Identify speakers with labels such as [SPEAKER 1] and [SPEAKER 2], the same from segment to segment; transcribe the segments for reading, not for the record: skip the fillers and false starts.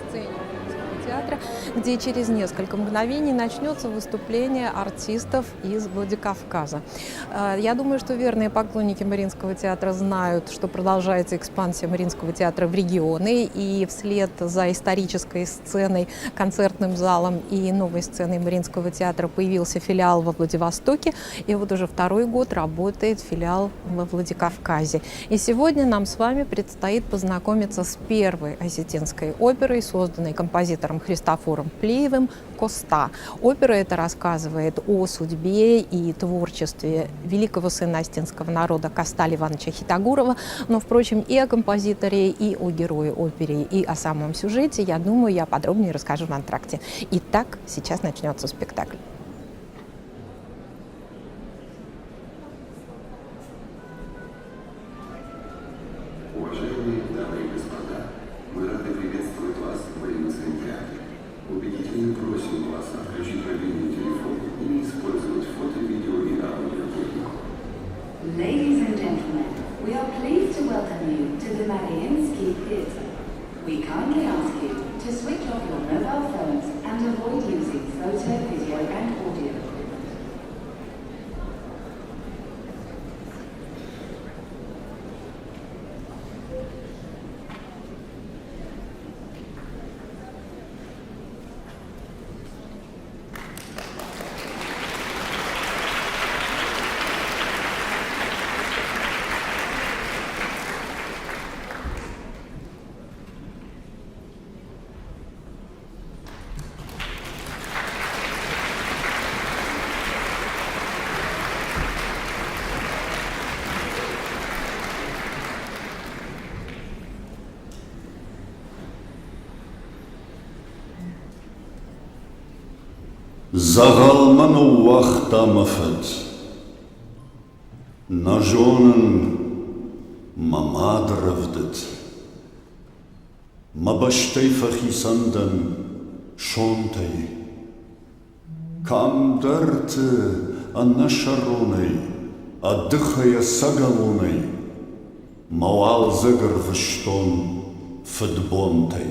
[SPEAKER 1] сцене театра, где через несколько мгновений начнется выступление артистов из Владикавказа. Я думаю, что верные поклонники Мариинского театра знают, что продолжается экспансия Мариинского театра в регионы, и вслед за исторической сценой, концертным залом и новой сценой Мариинского театра появился филиал во Владивостоке, и вот уже второй год работает филиал во Владикавказе. И сегодня нам с вами предстоит познакомиться с первой осетинской оперой, созданной композитором Христофором Плиевым «Коста». Опера эта рассказывает о судьбе и творчестве великого сына осетинского народа Коста Ивановича Хетагурова, но, впрочем, и о композиторе, и о герое оперы, и о самом сюжете, я думаю, я подробнее расскажу в антракте. Итак, сейчас начнется спектакль.
[SPEAKER 2] Уважаемые дамы и господа, мы рады приветствовать вас в Мариинском театре. Убедительно просим вас отключить мобильный телефон и не использовать фото, видео и аудиотехнику.
[SPEAKER 3] Ladies and gentlemen, we are pleased to welcome you to the Mariinsky Theatre. We kindly ask you to switch off your mobile phones and avoid using photo, video and audio equipment.
[SPEAKER 4] Дзӕгъӕл мӕ ныууагъта мӕ фыд. Нӕ зонын мӕ мады рӕвдыд. Мӕ бӕстӕй фӕхицӕн дӕн сонтӕй. Кӕмдӕрты ӕнӕсӕронӕй, ӕдыхӕй ӕцӕгӕлонӕй мӕ уалдзӕг ӕрвыстон фыдбонтӕй.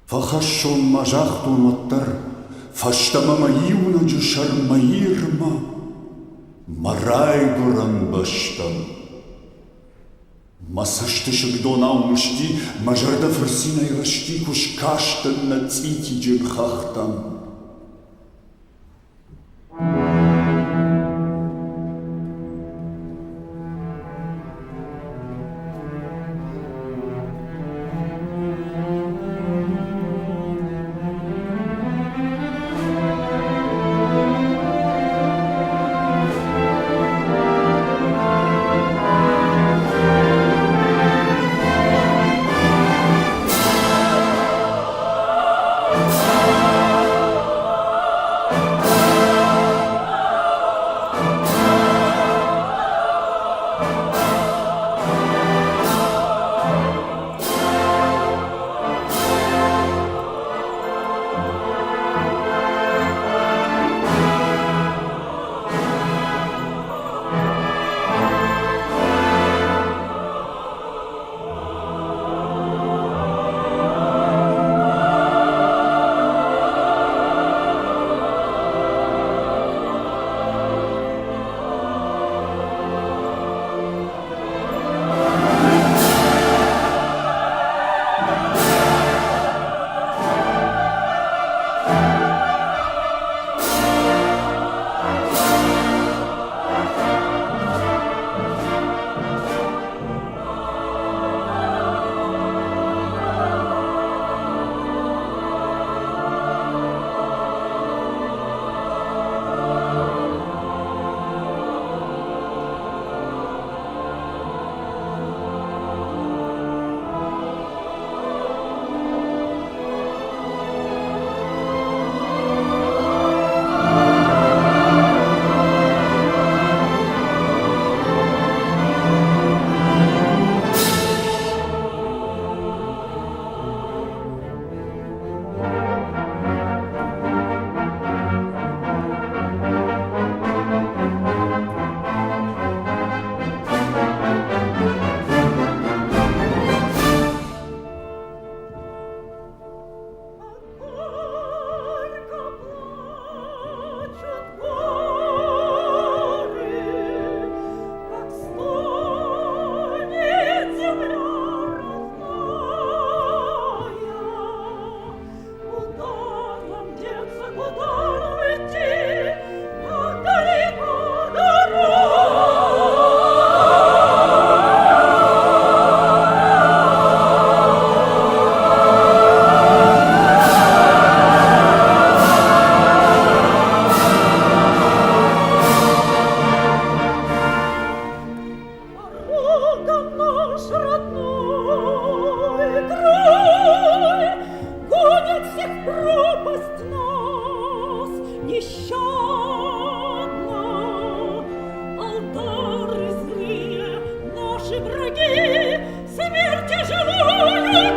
[SPEAKER 4] Фӕхӕссон ма загътон уӕддӕр, фӕстӕмӕ мӕ иунӕджы сӕр мӕ Ирмӕ, мӕ райгуырӕн бӕстӕм. Мӕ цӕстысыг донау мызти, мӕ зӕрдӕ фырцинӕй рысти, куы скастӕн нӕ цъитиджын хӕхтӕм.
[SPEAKER 5] Наши враги смерти желают.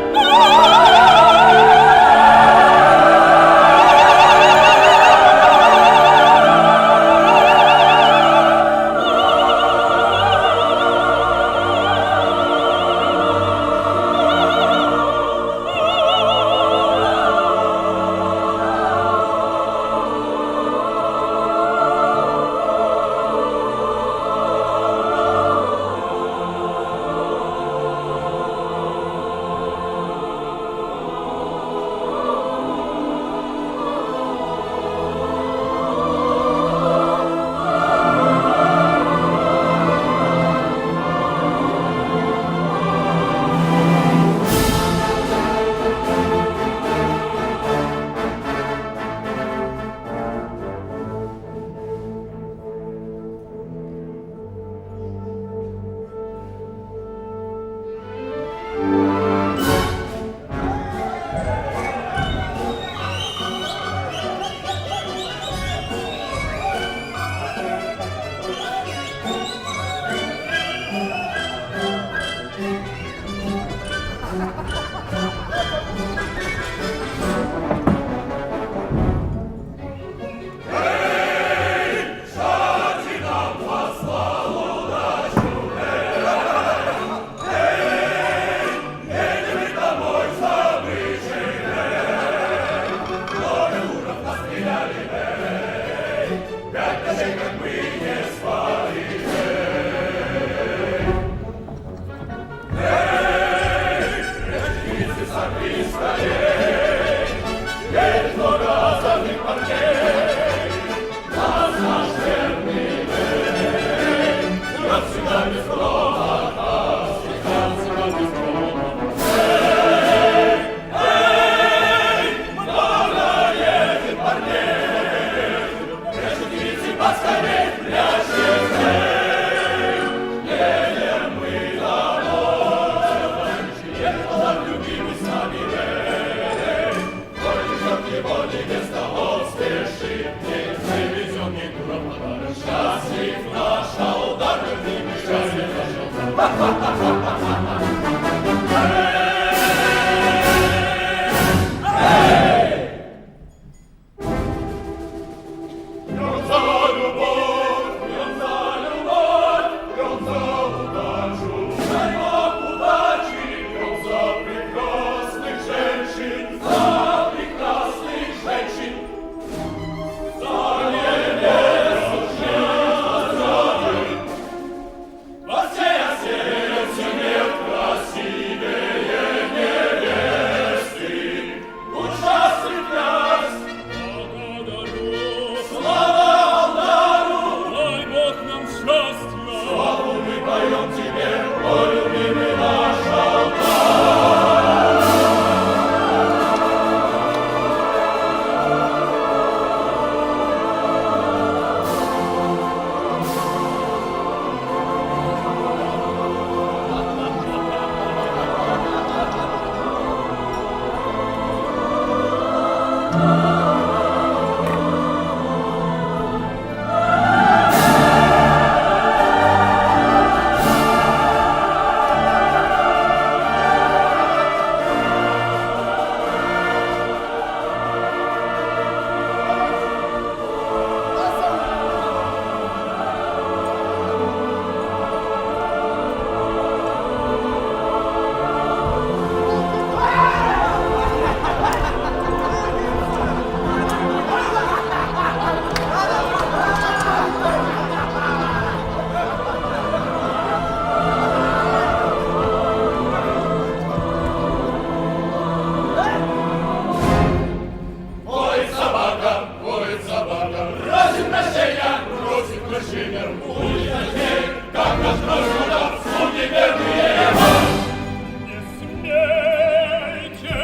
[SPEAKER 5] Не смейте,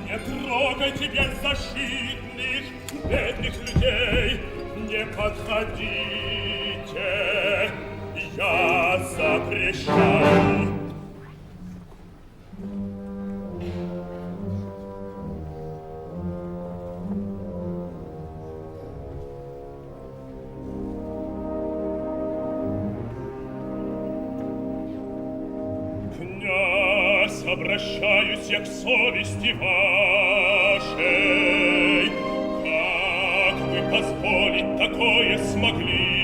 [SPEAKER 5] не трогайте беззащитных, бедных людей, не подходите, я запрещаю. Обращаюсь я к совести вашей. Как вы позволить такое смогли?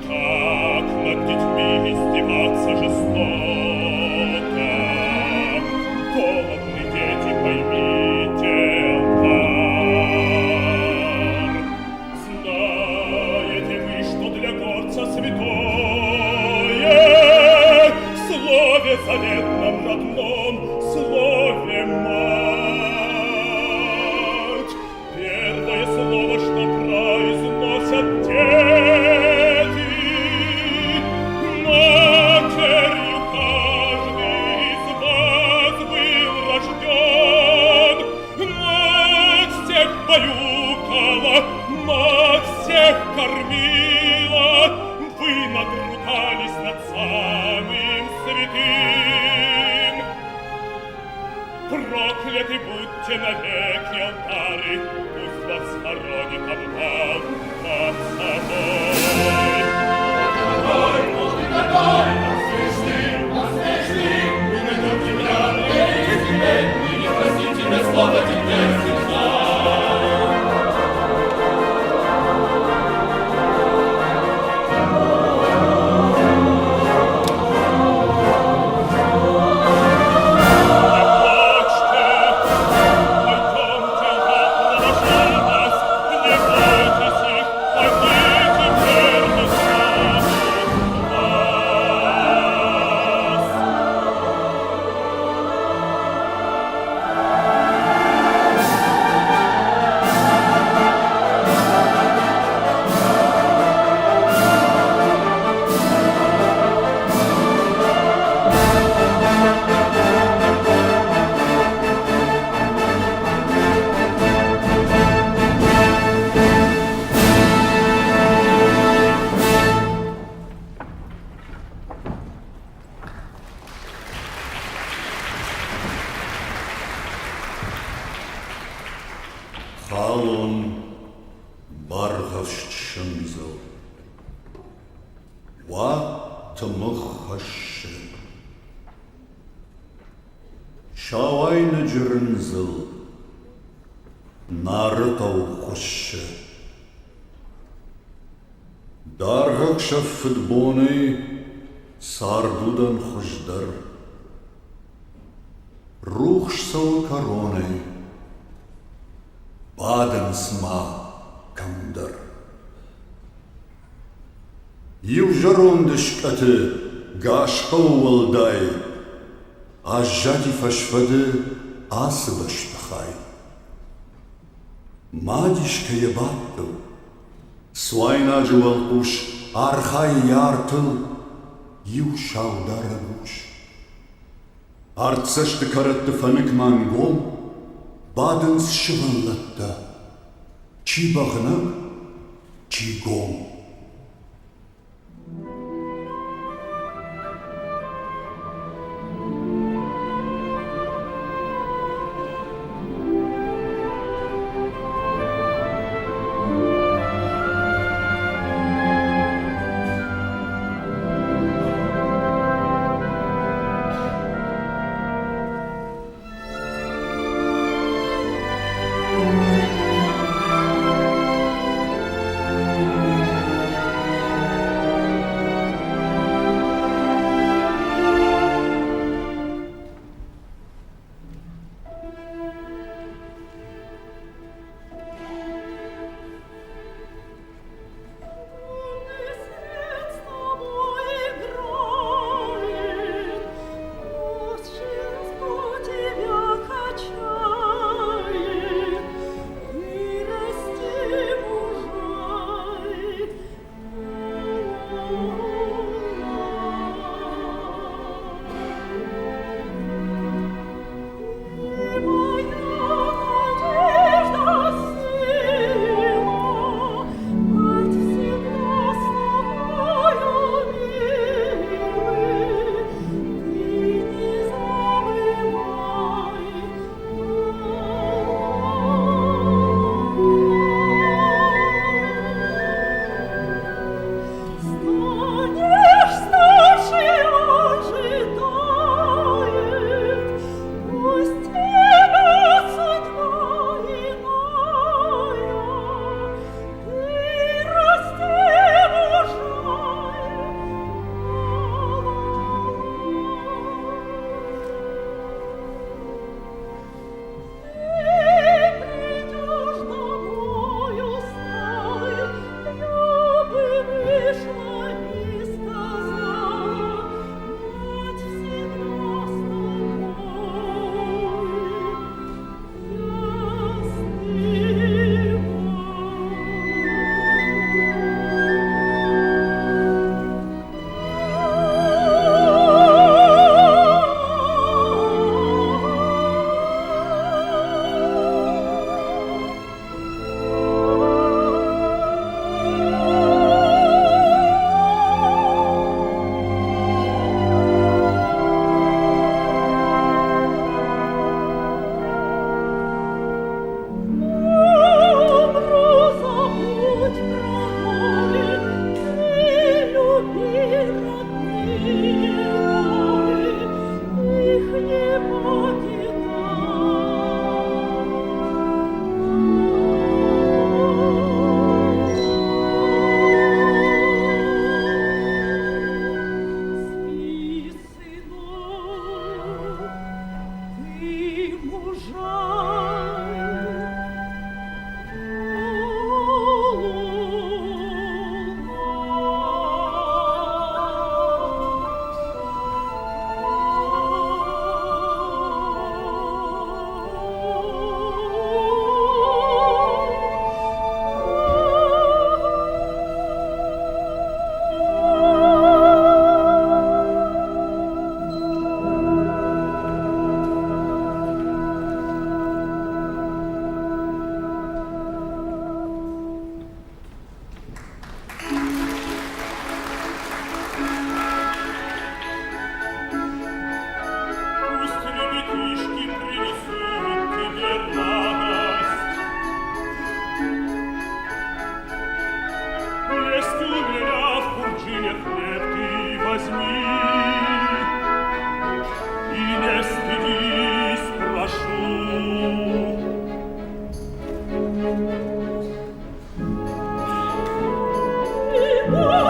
[SPEAKER 5] Так над детьми издеваться жестоко. Голодны дети, поймите, алтарь. Знаете вы, что для горца святое Слове заветном родном, слове мать. Первое слово, что произносят дети, Матерью каждый из вас был рожден, Мать всех баюкала, мать всех кормила, Вы надругались над самым святым. Прокляты будьте навеки, алтары, Пусть вас хоронит обвал под собой. Не плачьте, пойдемте, я провожу вас, не бойтесь их, они теперь не тронут вас.
[SPEAKER 4] Халон баргъӕвст сындзыл. Уа тымыгъ хӕссы. Сау айнӕджы рындзыл Нары хъӕу хуыссы. Даргъ ӕхсӕв фыдбонӕй цардудӕн хуыздӕр. Рухс цӕуы кӕронӕй, бадынц ма кӕмдӕр. Иу зӕронд скъӕты гас хъӕуы уӕлдай аззади фӕсфӕды ацы бӕстыхай. Ма дис кӕ йӕ бадтыл, цуайнаджы уӕлхъус архайы йӕ артыл иу саударӕг ус. Артдзӕсты кӕрӕтты фӕныкмӕ ӕнгом бадынц сывӕллӕттӕ, чи бӕгънӕг, чи гом.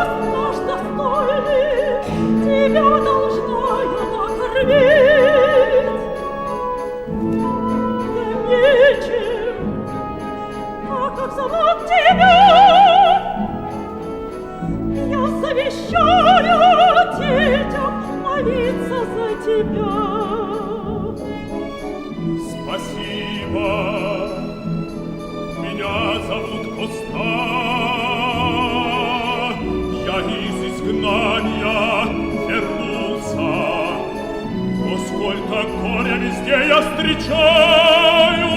[SPEAKER 6] Пост наш достойный, тебя должна я накормить. Да нечем, а как зовут тебя? Я завещаю детям молиться за тебя.
[SPEAKER 5] Спасибо. Меня зовут Коста. Я из изгнания вернулся. Но сколько горя везде я встречаю!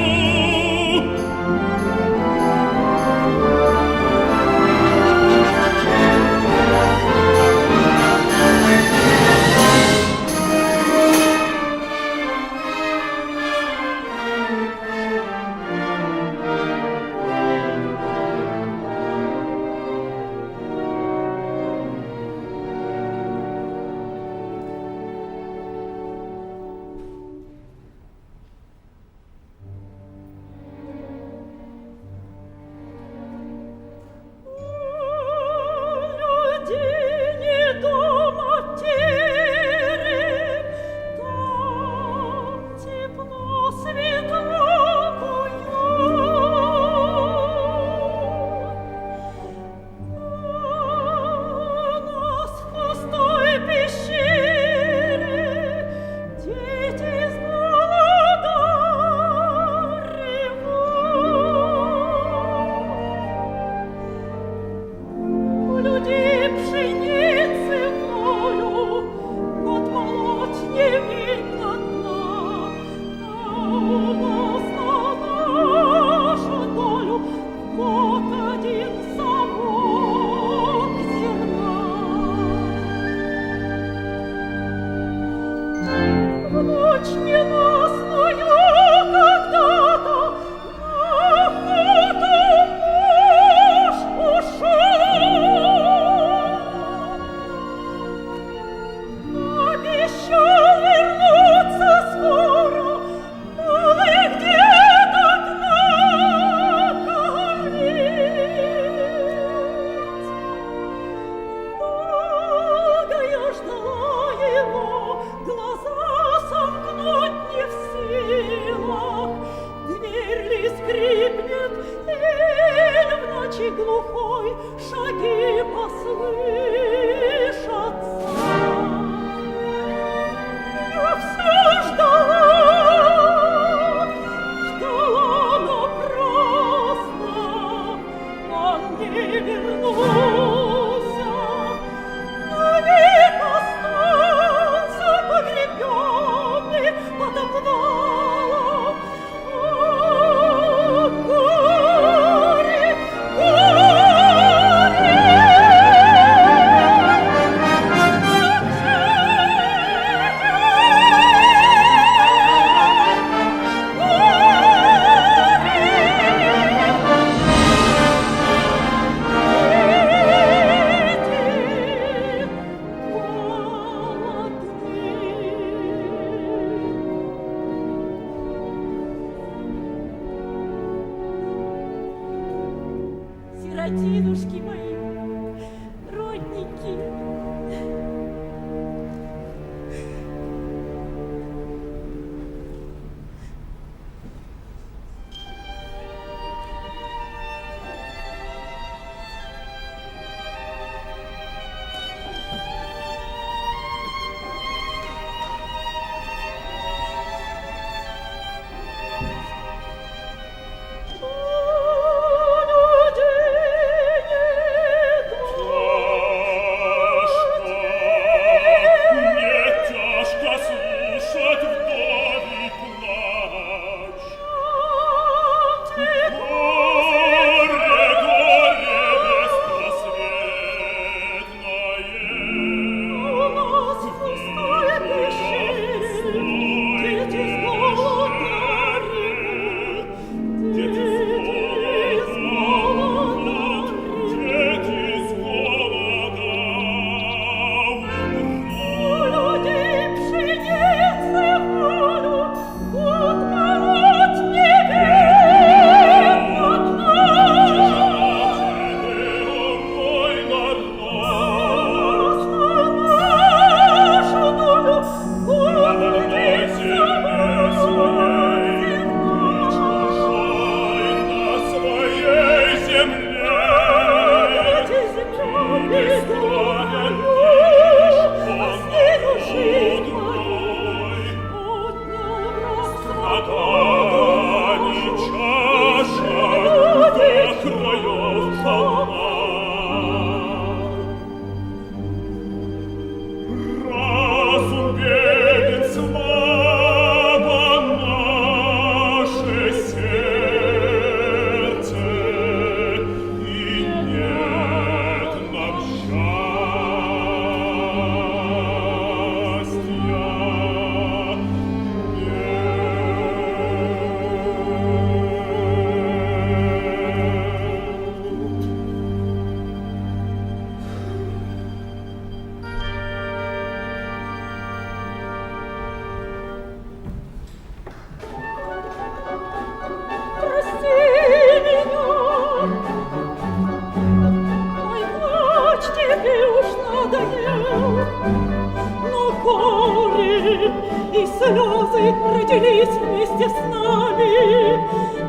[SPEAKER 6] И слезы родились вместе с нами.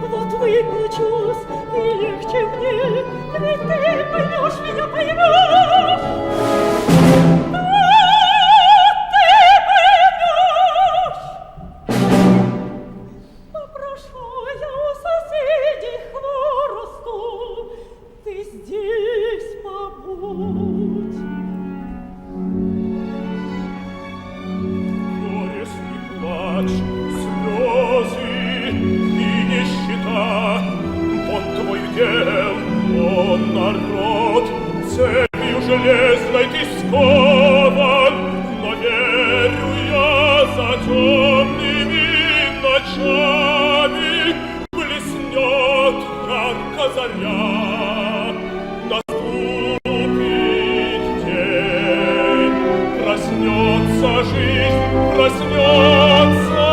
[SPEAKER 6] Вот выплачусь, и легче мне, Ведь ты поймешь меня, поймешь. Да, ты поймешь. Попрошу я у соседей хворосту, Ты здесь побудь.
[SPEAKER 5] Горестный плач, слезы и нищета, Вот твой удел, о народ, Цепью железной ты скован, Но верю я, за темными ночами Блеснет ярко заря. Наступит день, проснется жизнь, проснется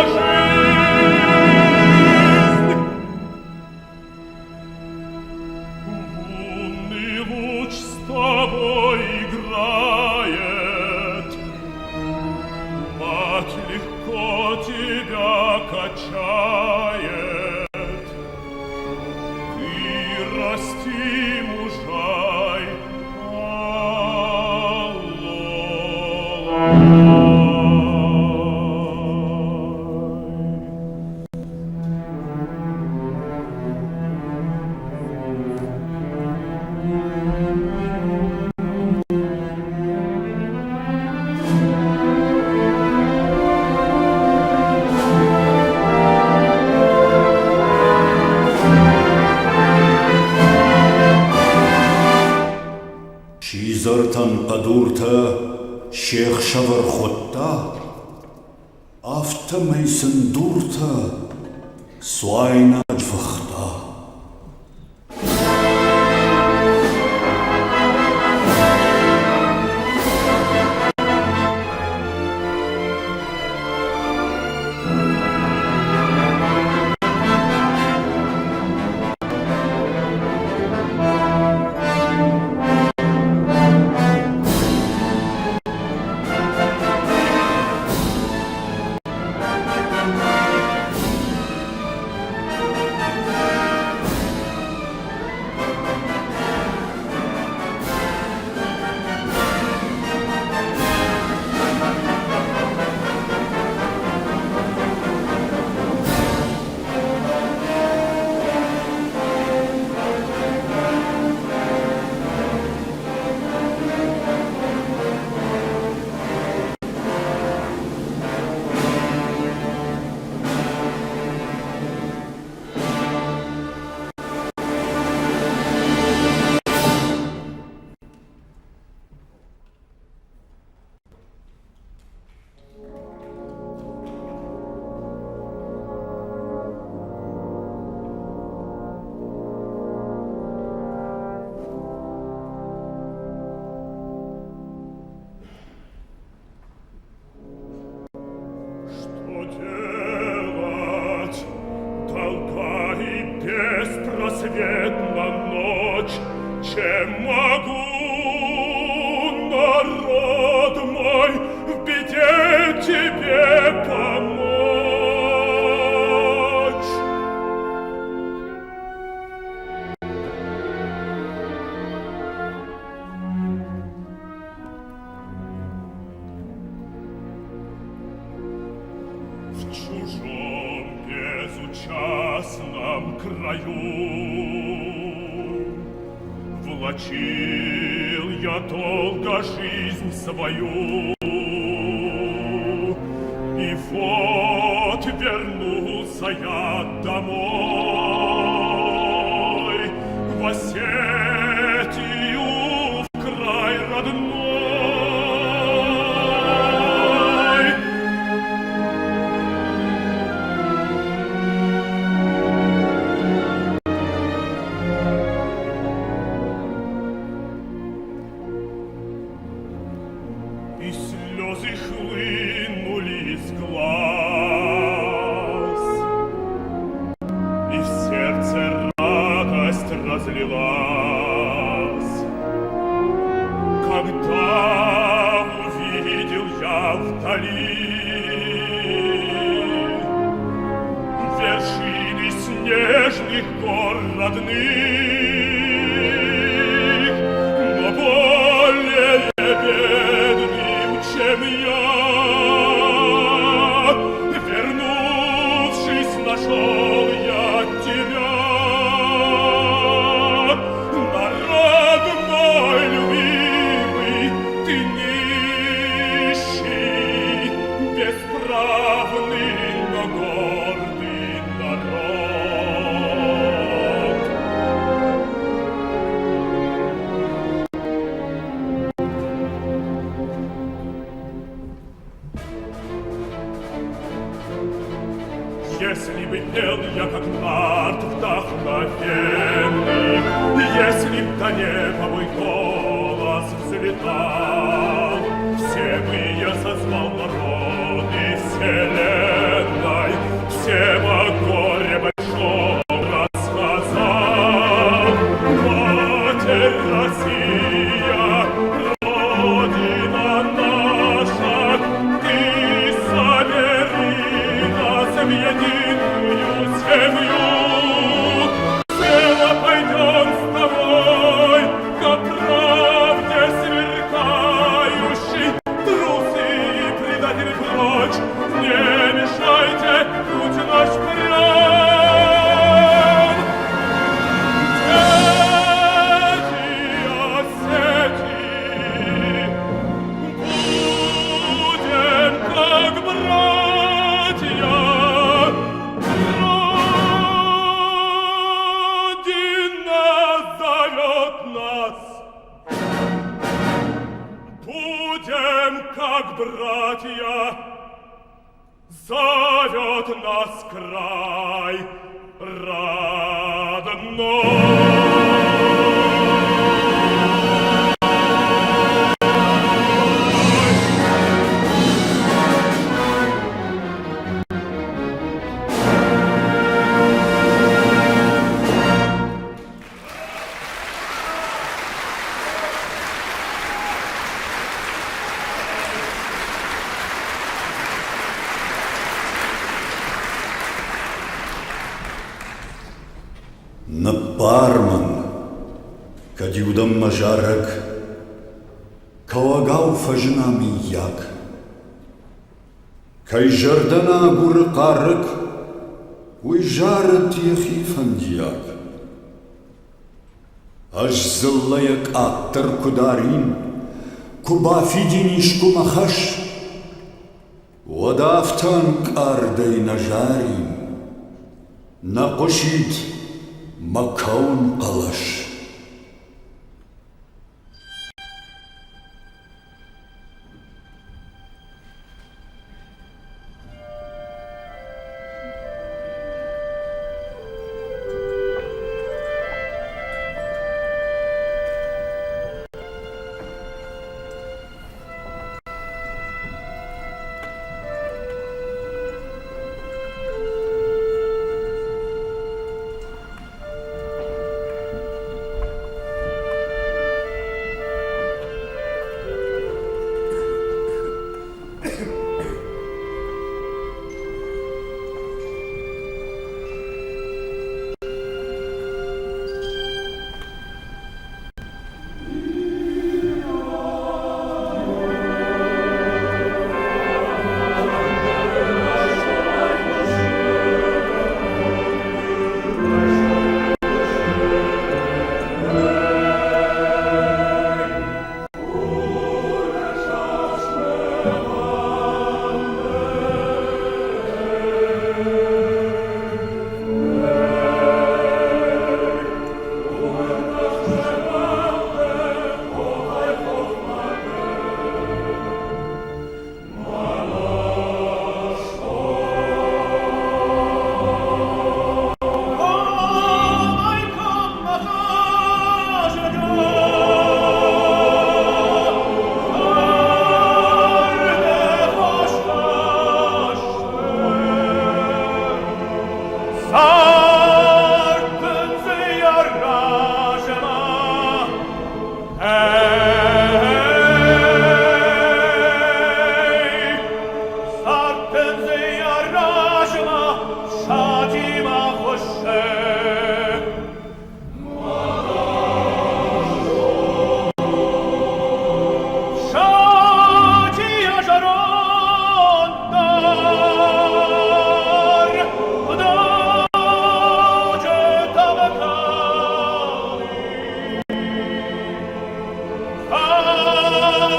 [SPEAKER 5] жизнь. Лунный луч с тобой играет, Мать легко тебя качает. Ты расти, мужай, алло-лай.
[SPEAKER 4] Сидзӕртӕн хъӕдуртӕ се хсӕвӕр хуыдта, афтӕмӕй сын дуртӕ цуайнаджы фыхта.
[SPEAKER 5] Что делать? Долга и беспросветна ночь. Чем могу, народ мой, в беде тебе помочь? В чужом безучастном краю Влачил я долго жизнь свою, И вот вернулся я домой, В Осетию, в край родной. И слезы хлынули из глаз, И в сердце радость разлилась, Когда увидел я вдали вдали. Вершины снежных гор родных, Но более бедным, чем я, Вернувшись, нашел я тебя. Народ мой любимый, ты нищий, бесправный, но гордый народ. Если бы пел я, как нарт вдохновенный, Если б до неба мой голос взлетал, Все бы я созвал народы вселенной, Всем о горе большом рассказал. Матерь Россия, Родина наша, Ты собери нас в единую семью. Смело пойдем с тобой к правде сверкающей. Трусы и предатели прочь, не мешайте, путь наш прям. Дети Осетии, будем как братья, Родина зовет нас. Будем как братья, зовет нас край родной.
[SPEAKER 4] Ныббар мын, кӕд-иу дӕм мӕ зарӕг кӕуӕгау фӕзына мыййаг. Кӕй зӕрдӕ нӕ агуры хъарӕг, уый зарӕд йӕхи фӕндиаг. Ӕз дзыллӕйӕ къаддӕр куы дарин, куы бафидин искуы мӕ хӕс, уӕд афтӕ ӕнкъардӕй нӕ зарин, нӕ хъуысид мӕ кӕуын хъӕлӕс.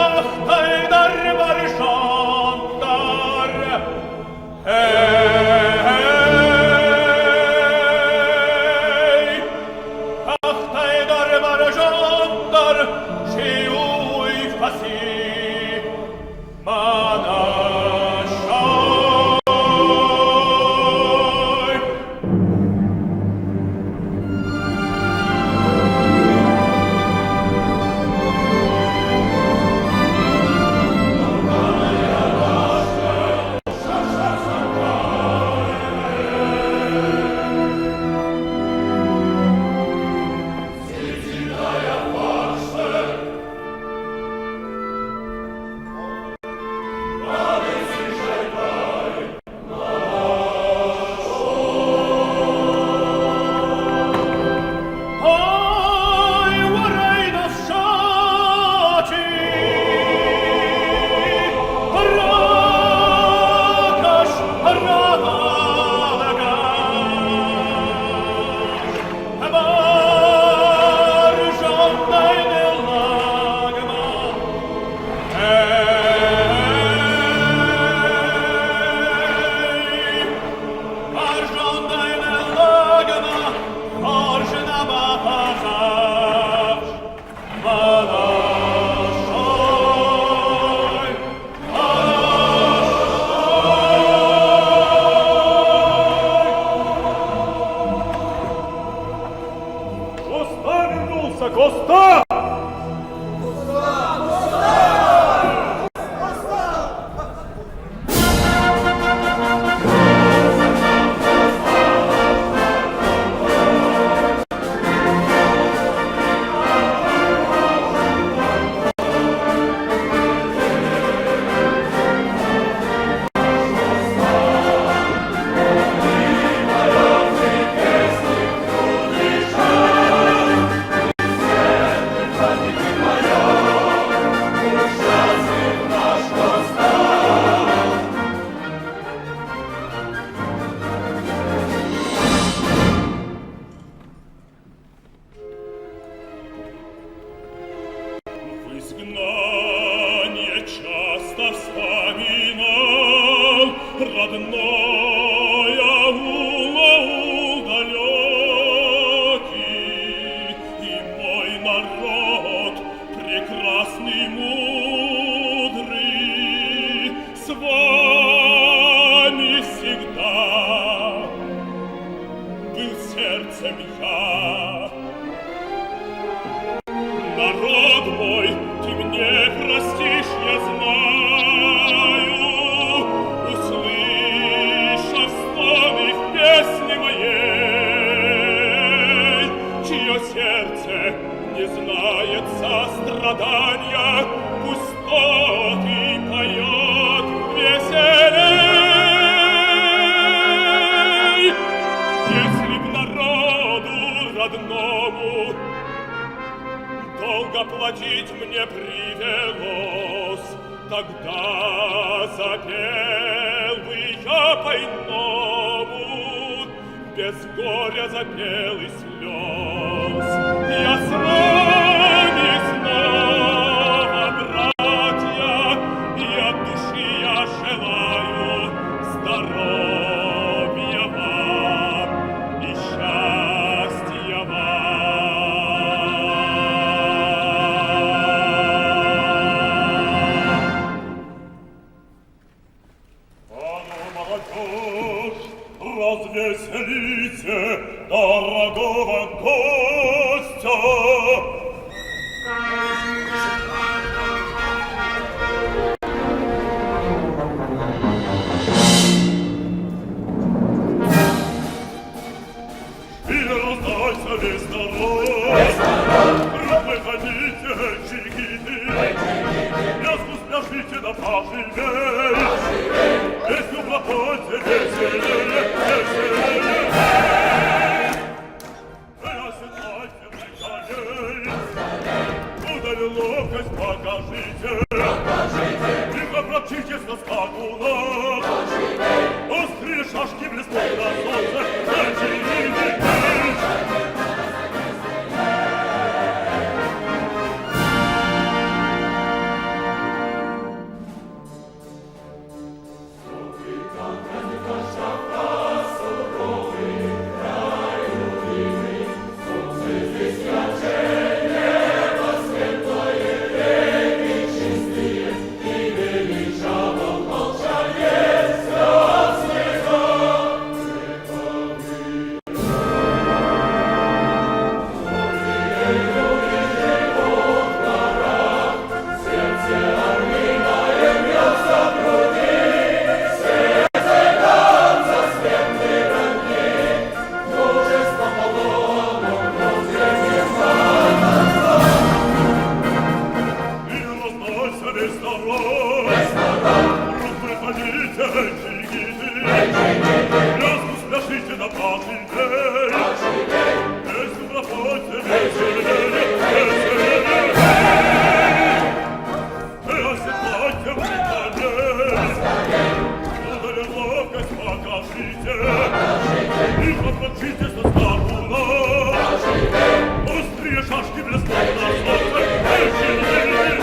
[SPEAKER 5] Хӕхтӕй дӕр бӕрзонддӕр. Эй, хӕхтӕй дӕр бӕрзонддӕр, чи уый фӕци? Мӕнӕ Ой, уӕрӕйда Сочи, ракӕс, ракӕс, бӕрзондӕй ныллӕгмӕ. Эй, бӕрзондӕй ныллӕгмӕ, хорз нӕма фӕцахс, Мӕнӕ Коста вернулся! Коста! В изгнанье часто вспоминал родной аул, аул далекий, и мой народ прекрасный, мудрый, с вами всегда был сердцем я. Народ мой, ты мне простишь, я знаю, услышав стоны в песне моей, чье сердце не знает сострадания, пусть тот и поет веселей. Если б народу родному долго платить мне привелось, тогда запел бы я по-иному, без горя запел и слез. Я с вами снова, братья, и от души я желаю здоровья вам и счастья вам. А ну, молодежь, развеселите дорогого гостя! И раздайся весь народ! Выходите, джигиты! Пляску спляшите да поживей! Песню пропойте веселее, веселее! Оседлайте вы коней! Удаль ловкость покажите! Лихо промчитесь на скакунах! Острые шашки блеснут на солнце! Джигиты, эй! Поднялся весь народ. Весь народ. Вдруг выходите, джигиты. Пляску спляшите на паший день. Песню пропойте веселее, веселее. Эй, оседлайте вы коней. Удали ловкость покажите. И подмочитесь на скакуна. Острые шашки блеснут на солнце. Эй, эй, эй, эй.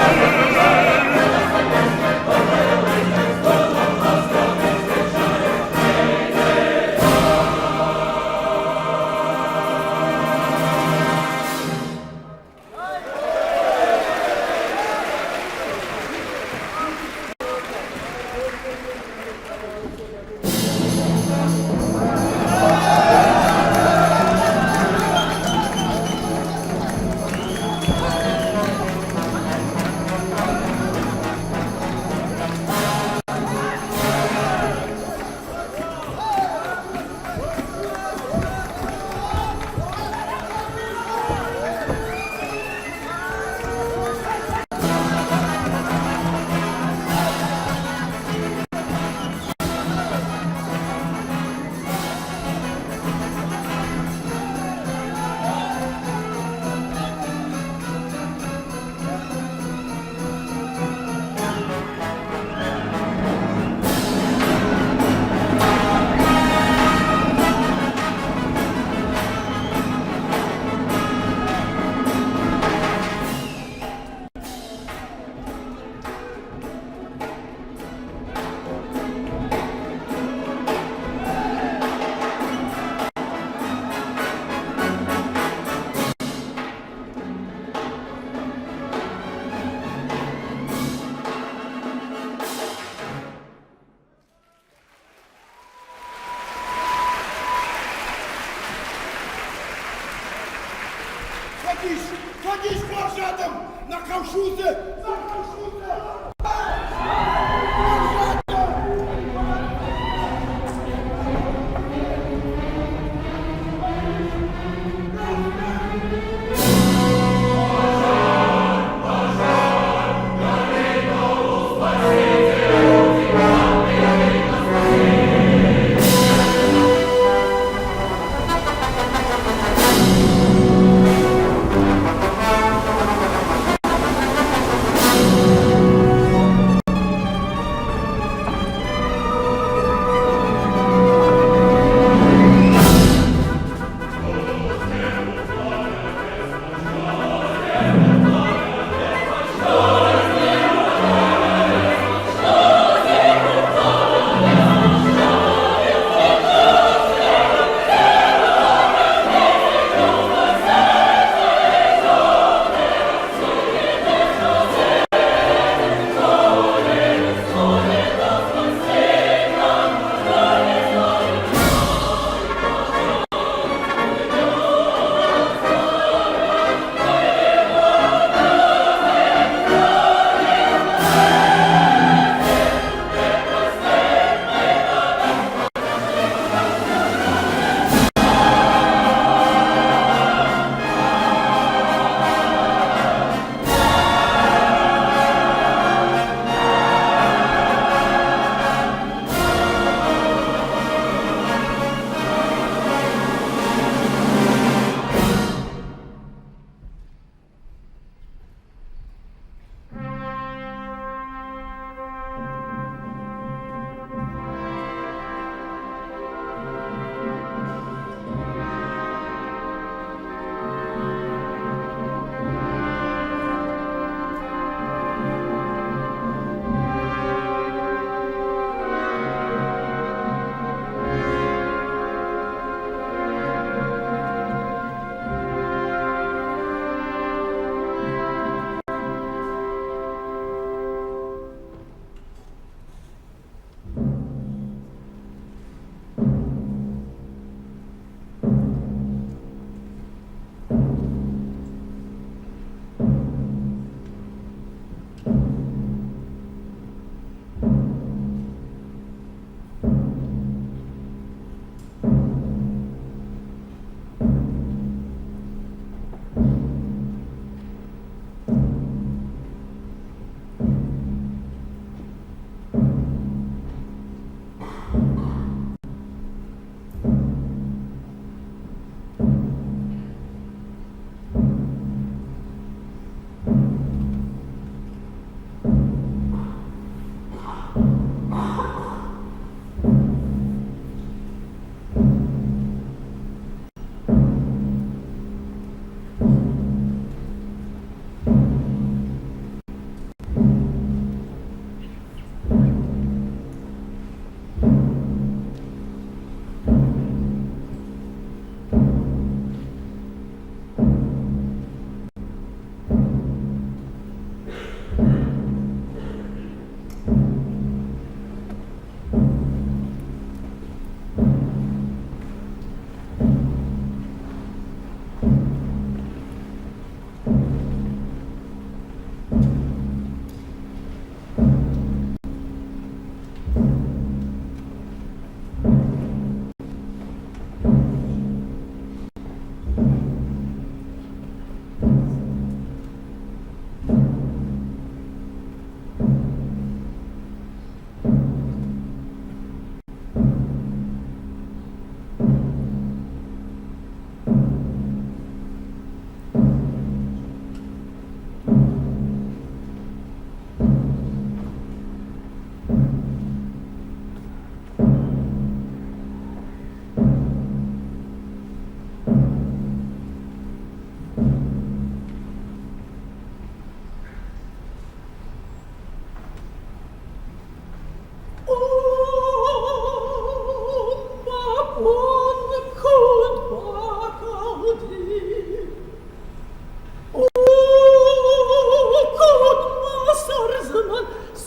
[SPEAKER 7] Садись! Садись, хорз адӕм! Нӕ хъӕу судзы! Нӕ хъӕу судзы! Хорз адӕм!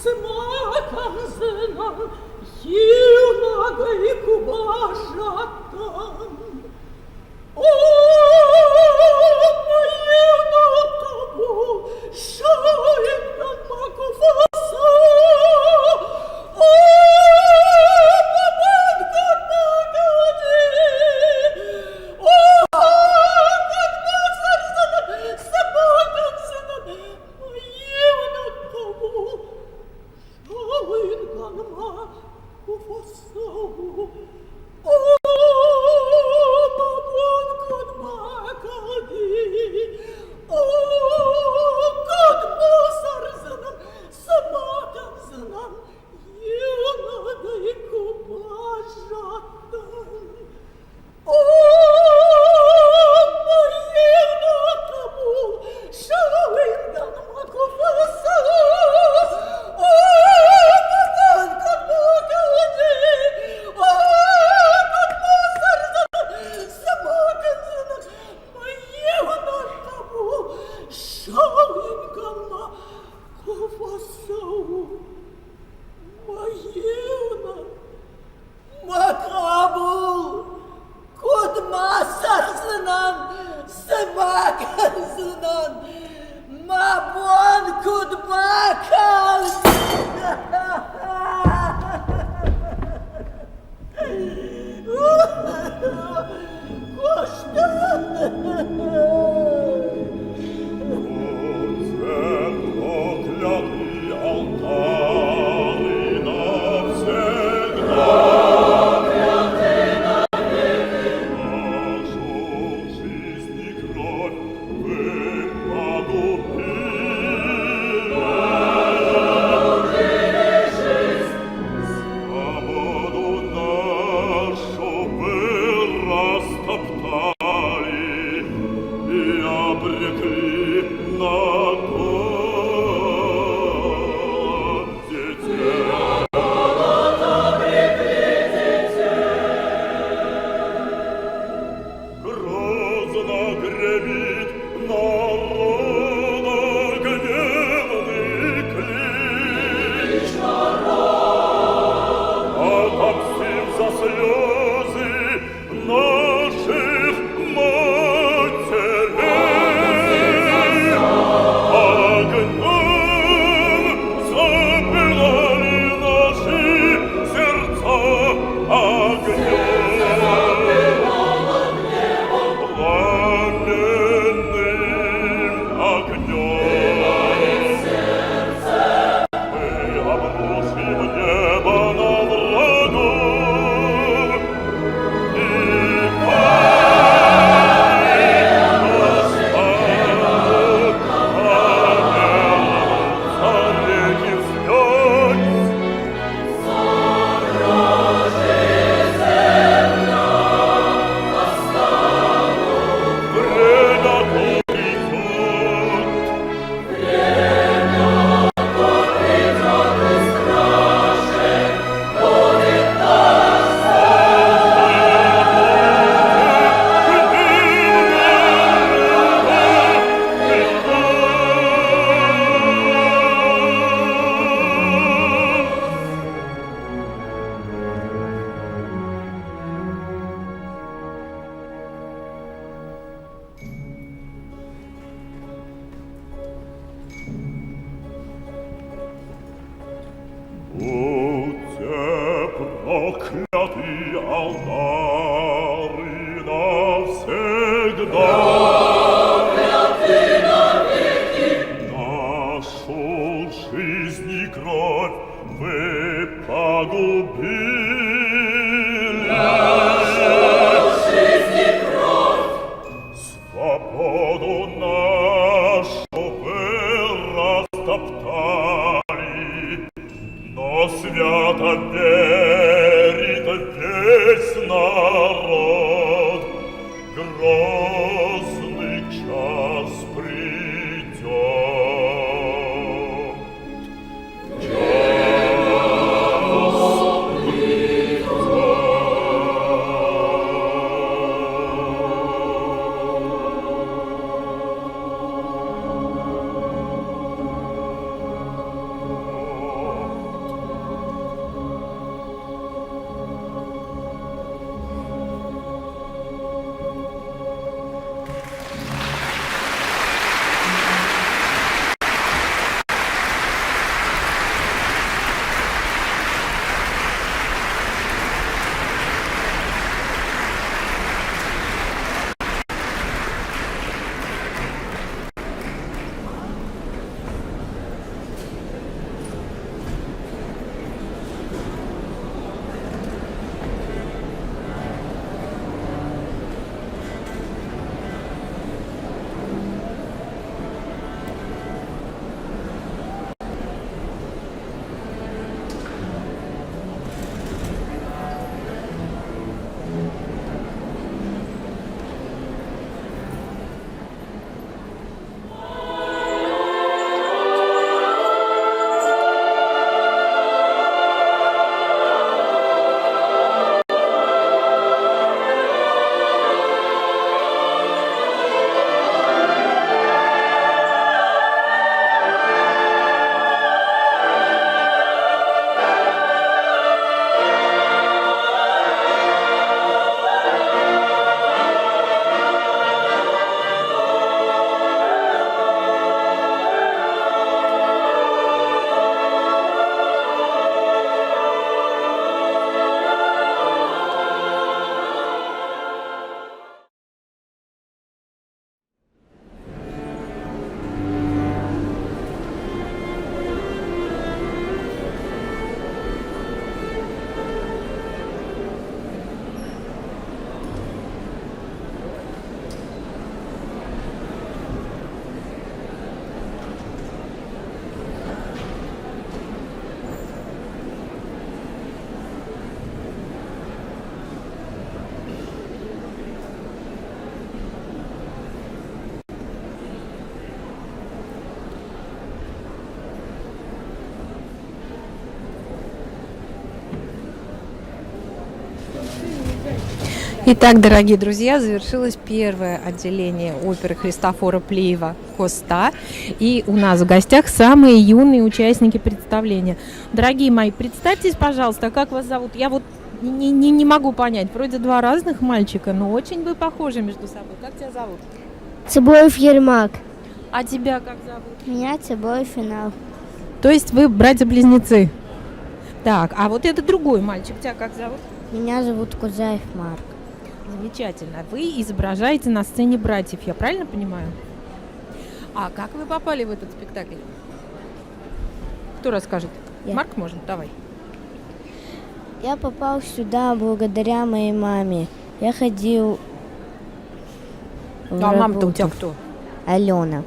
[SPEAKER 6] Цы ма кӕндзынӕн, иунӕгӕй куы баззадтӕн? О, мӕ иунӕг хъӕбул, сайынмӕ макуы фӕцӕ! О, мӕ мадгад Магани! О, куыд ма цӕрдзынӕн, цы ма кӕндзынӕн, мӕ иунӕг хъӕбул? Сайынмӕ куы фӕцӕуы! О, мӕ бон куыд бакалди! О, куыд ма цӕрдзынӕн, цы ма кӕндзынӕн, иунӕгӕй куы баззадтӕн! О, мӕ иунӕг хъӕбул, сауиндӕн ма куы фӕцӕуы! О, мӕ бон куыд бакалди! О, куыд ма цӕрдзынӕн, цы ма кӕндзынӕн, мӕ иунӕг хъӕбул, сауиндӕн ма куы фӕцӕуы! Мӕ иунӕг Мӕ хъӕбул, куыд ма цӕрдзынӕн, цы ма кӕндзынӕн, мӕ бон куыд бакалди! Къоста!
[SPEAKER 5] Проклятый алтарь навсегда. Нашу жизнь и кровь вы погубили. Свободу нашу вы растоптали и обрекли на голод детей. Грозно гремит народа гневный клич. Отомстим за слезы наших матерей. Огнем запылали наши сердца, огнем. Пламенным огнем. Мы обрушим небо на врагов и восстанут, повернутся реки вспять. Время то придет. Будьте прокляты, алтары навсегда. Нашу жизнь и кровь вы погубили. Свободу нашу вы растоптали, но свято верит весь народ. Грозный час придет. Час придет.
[SPEAKER 1] Итак, дорогие друзья, завершилось первое отделение оперы Христофора Плиева «Коста». И у нас в гостях самые юные участники представления. Дорогие мои, представьтесь, пожалуйста, как вас зовут? Я вот не, не, не могу понять. Вроде два разных мальчика, но очень вы похожи между собой. Как тебя зовут?
[SPEAKER 8] Цыбоев Ермак.
[SPEAKER 1] А тебя как зовут?
[SPEAKER 8] Меня Цыбоев Финал.
[SPEAKER 1] То есть вы братья-близнецы? Так, а вот это другой мальчик. Тебя как зовут?
[SPEAKER 8] Меня зовут Кузаев Марк.
[SPEAKER 1] Замечательно. Вы изображаете на сцене братьев, я правильно понимаю? А как вы попали в этот спектакль? Кто расскажет?
[SPEAKER 8] Я.
[SPEAKER 1] Марк, можно? Давай.
[SPEAKER 8] Я попал сюда благодаря моей маме. Я ходил в
[SPEAKER 1] А мама-то у тебя
[SPEAKER 8] работу.
[SPEAKER 1] кто?
[SPEAKER 8] Алена.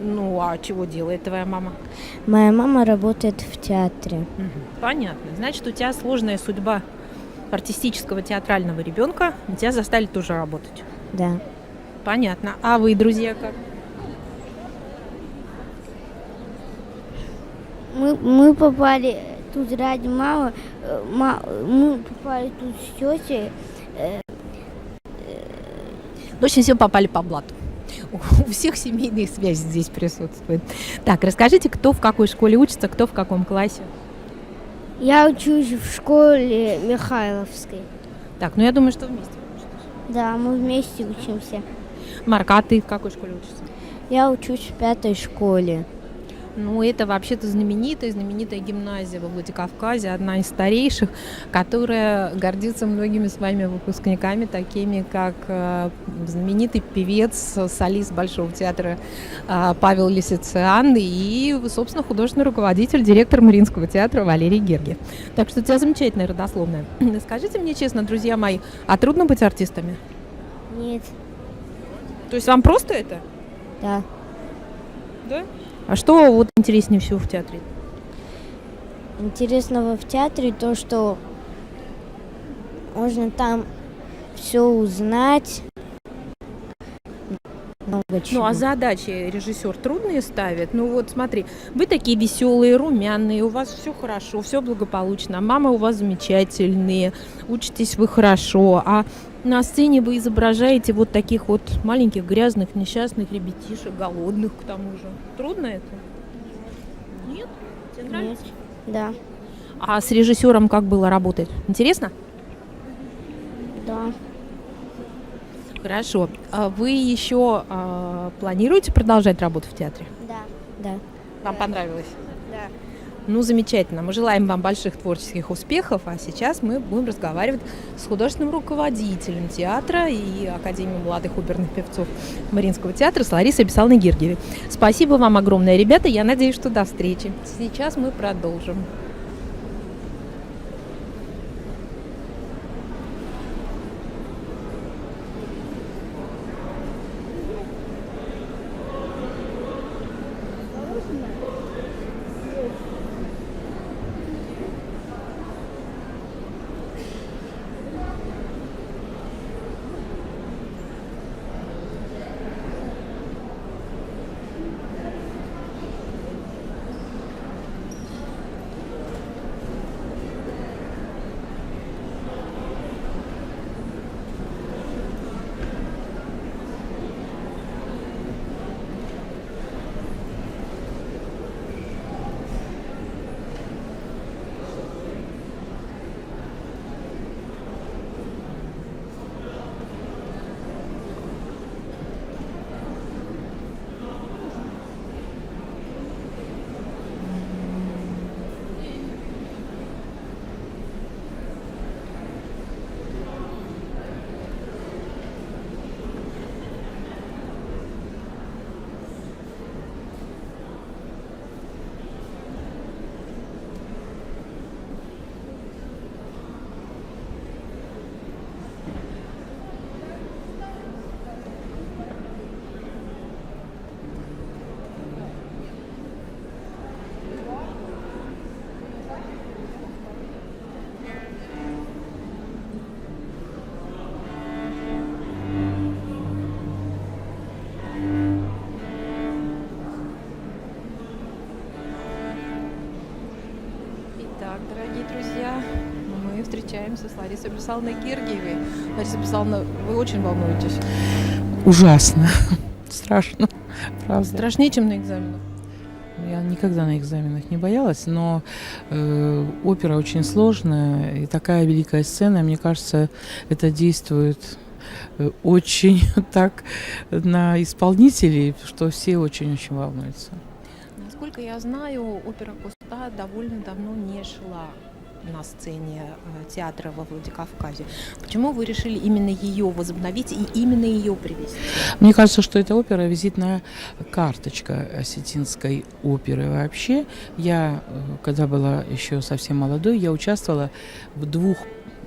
[SPEAKER 1] Ну, а чего делает твоя мама?
[SPEAKER 8] Моя мама работает в театре.
[SPEAKER 1] Понятно. Значит, у тебя сложная судьба артистического театрального ребенка. Тебя заставили тоже работать.
[SPEAKER 8] Да.
[SPEAKER 1] Понятно. А вы, друзья, как?
[SPEAKER 8] Мы, мы попали тут ради мамы. Мы попали тут с тетей.
[SPEAKER 1] В общем, все попали по блату. У всех семейные связи здесь присутствуют. Так, расскажите, кто в какой школе учится, кто в каком классе?
[SPEAKER 8] Я учусь в школе Михайловской.
[SPEAKER 1] Так, ну я думаю, что вместе вы учитесь.
[SPEAKER 8] Да, мы вместе учимся.
[SPEAKER 1] Марк, а ты в какой школе учишься?
[SPEAKER 8] Я учусь в пятой школе.
[SPEAKER 1] Ну, это вообще-то знаменитая, знаменитая гимназия во Владикавказе, одна из старейших, которая гордится многими своими выпускниками, такими как знаменитый певец, солист Большого театра Павел Лисициан и, собственно, художественный руководитель, директор Мариинского театра Валерий Гергиев. Так что у тебя замечательная родословная. Скажите мне честно, друзья мои, а трудно быть артистами?
[SPEAKER 8] Нет.
[SPEAKER 1] То есть вам просто это?
[SPEAKER 8] Да.
[SPEAKER 1] Да? А что вот интереснее всего в театре?
[SPEAKER 8] Интересного в театре то, что можно там все узнать. Много чего.
[SPEAKER 1] Ну, а задачи режиссер трудные ставит? Ну вот смотри, вы такие веселые, румяные, у вас все хорошо, все благополучно, а мама у вас замечательные, учитесь вы хорошо, а на сцене вы изображаете вот таких вот маленьких, грязных, несчастных ребятишек, голодных к тому же. Трудно это? Нет? Тебе нравится?
[SPEAKER 8] Да.
[SPEAKER 1] А с режиссером как было работать? Интересно?
[SPEAKER 8] Да.
[SPEAKER 1] Хорошо. А вы еще планируете продолжать работу в театре?
[SPEAKER 8] Да. Да.
[SPEAKER 1] Вам понравилось?
[SPEAKER 8] Да.
[SPEAKER 1] Ну, замечательно. Мы желаем вам больших творческих успехов. А сейчас мы будем разговаривать с художественным руководителем театра и Академии молодых оперных певцов Мариинского театра с Ларисой Абисаловной Гергиевой. Спасибо вам огромное, ребята. Я надеюсь, что до встречи. Сейчас мы продолжим. Итак, дорогие друзья, мы мы встречаемся с Ларисой Бесаловной Гергиевой. Лариса Бесаловна, вы очень волнуетесь?
[SPEAKER 9] Ужасно. Страшно. Правда.
[SPEAKER 1] Страшнее, чем на экзаменах?
[SPEAKER 9] Я никогда на экзаменах не боялась, но э, опера очень сложная, и такая великая сцена, мне кажется, это действует э, очень так на исполнителей, что все очень-очень волнуются.
[SPEAKER 1] Насколько я знаю, опера Коста довольно давно не шла на сцене э, театра во Владикавказе. Почему вы решили именно ее возобновить и именно ее привести?
[SPEAKER 9] Мне кажется, что эта опера визитная карточка осетинской оперы вообще. Я, э, когда была еще совсем молодой, я участвовала в двух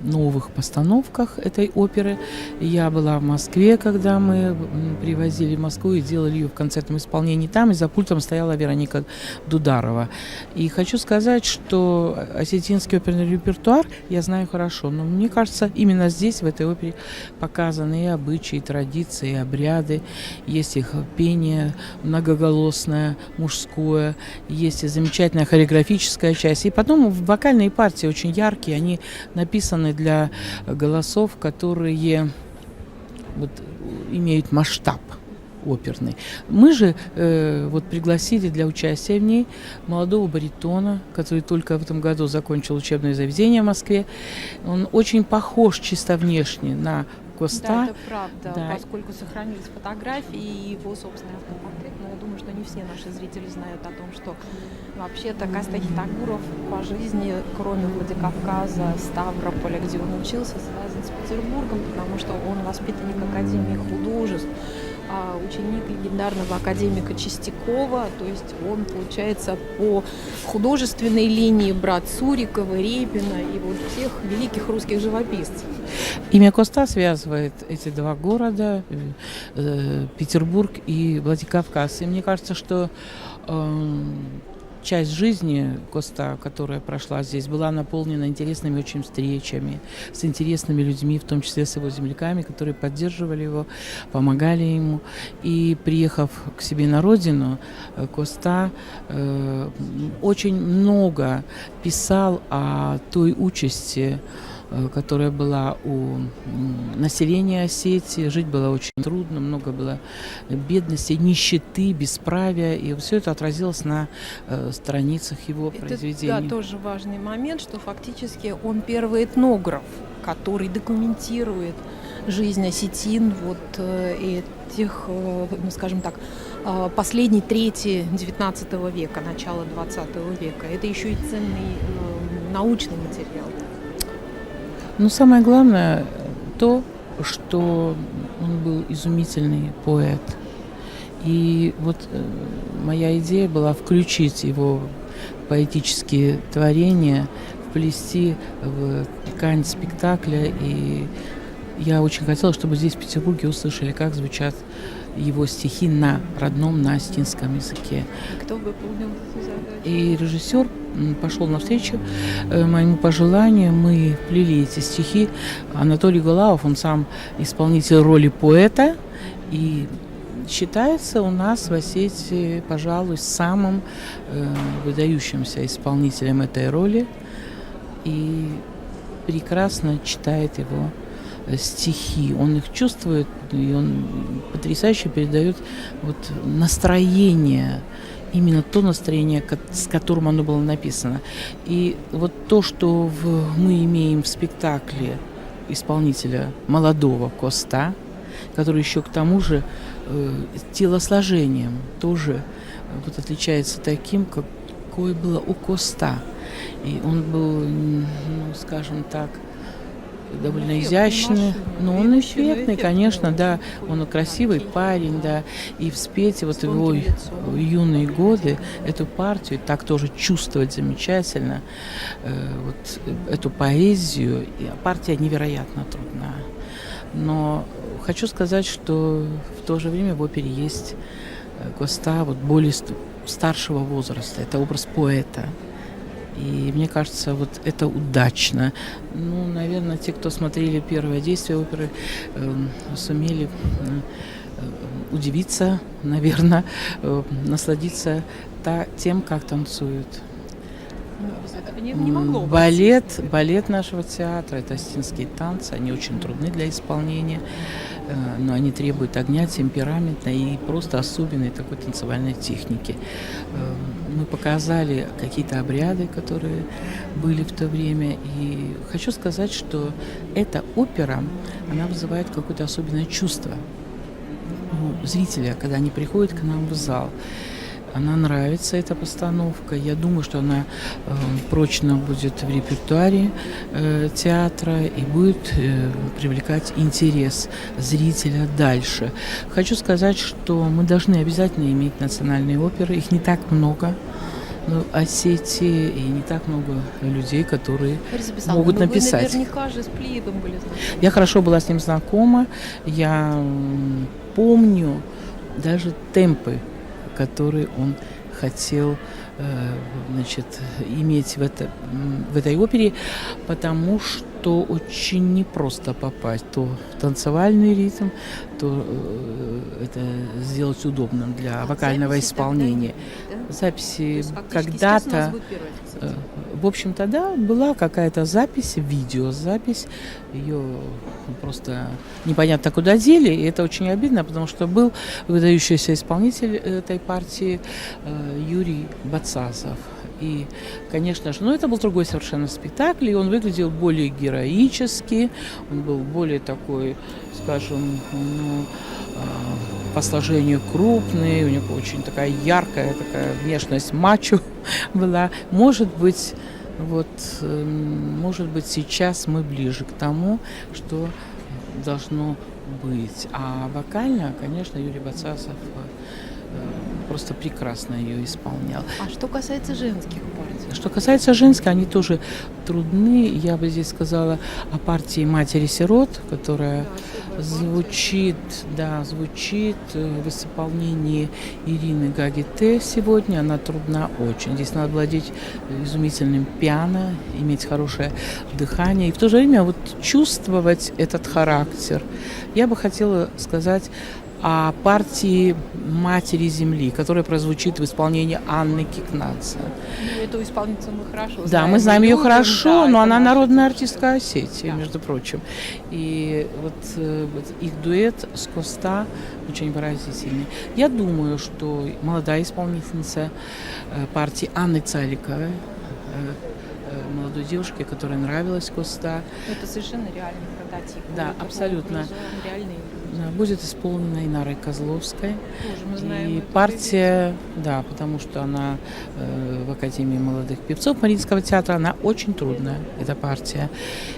[SPEAKER 9] новых постановках этой оперы. Я была в Москве, когда мы привозили в Москву и делали ее в концертном исполнении там, и за пультом стояла Вероника Дударова. И хочу сказать, что осетинский оперный репертуар я знаю хорошо, но мне кажется, именно здесь, в этой опере, показаны и обычаи, и традиции, и обряды, есть их пение многоголосное, мужское, есть и замечательная хореографическая часть. И потом вокальные партии очень яркие, они написаны для голосов, которые вот, имеют масштаб оперный. Мы же э, вот пригласили для участия в ней молодого баритона, который только в этом году закончил учебное заведение в Москве. Он очень похож чисто внешне на Коста.
[SPEAKER 1] Да, это правда,
[SPEAKER 9] да.
[SPEAKER 1] поскольку сохранились фотографии и его собственный автопортрет, но я думаю, что не все наши зрители знают о том, что вообще-то Коста Хитагуров по жизни, кроме Владикавказа, Ставрополя, где он учился, связан с Петербургом, потому что он воспитанник Академии художеств, а, ученик легендарного академика Чистякова, то есть он, получается, по художественной линии брат Сурикова, Репина и вот всех великих русских живописцев.
[SPEAKER 9] Имя Коста связывает эти два города, э, Петербург и Владикавказ. И мне кажется, что эм, часть жизни Коста, которая прошла здесь, была наполнена интересными очень встречами с интересными людьми, в том числе с его земляками, которые поддерживали его, помогали ему. И приехав к себе на родину, э, Коста э, очень много писал о той участи, э, которая была у населения Осетии. Жить было очень трудно, много было бедности, нищеты, бесправия. И все это отразилось на э, страницах его
[SPEAKER 1] это,
[SPEAKER 9] произведений.
[SPEAKER 1] Да, тоже важный момент, что фактически он первый этнограф, который документирует жизнь осетин вот э, этих, ну, скажем так, последней трети XIX века, начала XX века. Это еще и ценный научный материал.
[SPEAKER 9] Но самое главное то, что он был изумительный поэт. И вот э, моя идея была включить его поэтические творения, вплести в ткань спектакля. И я очень хотела, чтобы здесь, в Петербурге, услышали, как звучат его стихи на родном, на осетинском языке.
[SPEAKER 1] Кто выполнил эту задачу?
[SPEAKER 9] И режиссер пошел навстречу э, моему пожеланию. Мы вплели эти стихи. Анатолий Голавов, он сам исполнитель роли поэта. И считается у нас в Осетии, пожалуй, самым э, выдающимся исполнителем этой роли. И прекрасно читает его э, стихи. Он их чувствует, и он потрясающе передает вот настроение, именно то настроение, с которым оно было написано. И вот то, что в, мы имеем в спектакле исполнителя молодого Коста, который еще к тому же э, телосложением тоже э, вот отличается таким, какое было у Коста. И он был, ну, скажем так, довольно изящный. Но он эффектный, конечно, да. Он красивый парень, да. И в спете вот его юные годы эту партию так тоже чувствовать замечательно. Э, вот эту поэзию. Партия невероятно трудна. Но хочу сказать, что в то же время в опере есть э, Коста вот более старшего возраста. Это образ поэта. И мне кажется, вот это удачно. Ну, наверное, те, кто смотрели первое действие оперы, э, сумели э, удивиться, наверное, э, насладиться та, тем, как танцуют.
[SPEAKER 1] Без этого не, не могло быть.
[SPEAKER 9] Балет, балет нашего театра, это остинские танцы, они очень трудны для исполнения, э, но они требуют огня, темперамента и просто особенной такой танцевальной техники. Э, мы показали какие-то обряды, которые были в то время, и хочу сказать, что эта опера, она вызывает какое-то особенное чувство у зрителя, когда они приходят к нам в зал. Она нравится, эта постановка. Я думаю, что она э, прочно будет в репертуаре э, театра и будет э, привлекать интерес зрителя дальше. Хочу сказать, что мы должны обязательно иметь национальные оперы. Их не так много в Осетии и не так много людей, которые могут
[SPEAKER 1] ну
[SPEAKER 9] написать.
[SPEAKER 1] Вы наверняка же с Плиевым были знакомы.
[SPEAKER 9] Я хорошо была с ним знакома. Я помню даже темпы, которые он хотел э, значит, иметь в, это, в этой опере, потому что очень непросто попасть то в танцевальный ритм, то э, это сделать удобным для а вокального исполнения.
[SPEAKER 1] Тогда, да?
[SPEAKER 9] Записи когда-то... Э, в общем-то, да, была какая-то запись, видеозапись, ее просто непонятно куда дели, и это очень обидно, потому что был выдающийся исполнитель этой партии э, Юрий Бацазов. И, конечно же, ну, это был другой совершенно спектакль, и он выглядел более героически, он был более такой, скажем, ну, э, по сложению крупный, у него очень такая яркая такая внешность мачо была. Может быть, вот, эм, может быть, сейчас мы ближе к тому, что должно быть. А вокально, конечно, Юрий Бацасов э, просто прекрасно ее исполнял.
[SPEAKER 1] А что касается женских партий?
[SPEAKER 9] Что касается женских, они тоже трудны. Я бы здесь сказала о партии «Матери-сирот», которая да, звучит, да, звучит э, в исполнении Ирины Гагите сегодня. Она трудна очень. Здесь надо владеть изумительным пиано, иметь хорошее дыхание и в то же время вот чувствовать этот характер. Я бы хотела сказать о партии «Матери Земли», которая прозвучит в исполнении Анны Кикнадзе.
[SPEAKER 1] Ну, эту исполнительницу мы хорошо знаем.
[SPEAKER 9] Да, мы знаем ее хорошо, да, но она народная артистка Осетии, да. между прочим. И вот, э, вот их дуэт с Коста очень выразительный. Я думаю, что молодая исполнительница э, партии Анны Цаликовой, э, молодой девушке, которая нравилась Коста.
[SPEAKER 1] Это совершенно реальный прототип.
[SPEAKER 9] Да, вот абсолютно.
[SPEAKER 1] Образа, реальный
[SPEAKER 9] будет исполнена Инарой Козловской.
[SPEAKER 1] Тоже мы знаем
[SPEAKER 9] И партия, да, потому что она э, в Академии молодых певцов Мариинского театра, она очень трудная, эта партия.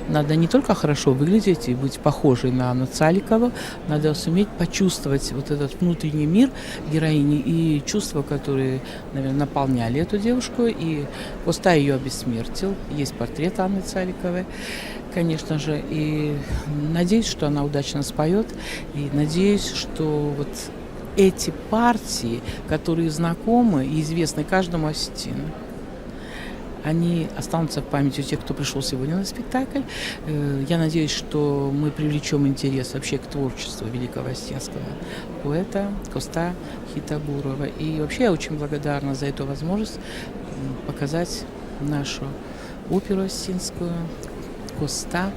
[SPEAKER 9] Надо не только хорошо выглядеть и быть похожей на Анну Цаликову, надо суметь почувствовать вот этот внутренний мир героини и чувства, которые, наверное, наполняли эту девушку. И Коста ее обессмертил. Есть портрет Анны Цаликовой конечно же. И надеюсь, что она удачно споет. И надеюсь, что вот эти партии, которые знакомы и известны каждому осетину, они останутся в памяти у тех, кто пришел сегодня на спектакль. Э, я надеюсь, что мы привлечем интерес вообще к творчеству великого осетинского поэта Коста Хитагурова. И вообще я очень благодарна за эту возможность показать нашу оперу осетинскую, Коста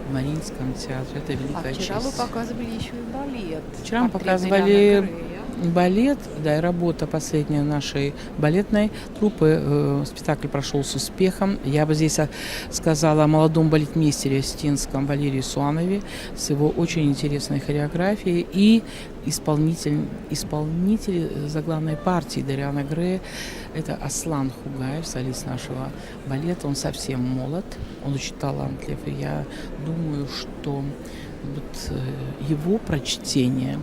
[SPEAKER 9] в Мариинском театре. Это великая
[SPEAKER 1] а вчера
[SPEAKER 9] честь.
[SPEAKER 1] вы показывали еще и балет.
[SPEAKER 9] Вчера мы показывали балет, да, и работа последняя нашей балетной труппы. Э, спектакль прошел с успехом. Я бы здесь сказала о молодом балетмейстере осетинском Валерии Суанове с его очень интересной хореографией и исполнитель, исполнитель заглавной партии Дариана Грея. Это Аслан Хугаев, солист нашего балета. Он совсем молод, он очень талантлив. И я думаю, что вот э, его прочтение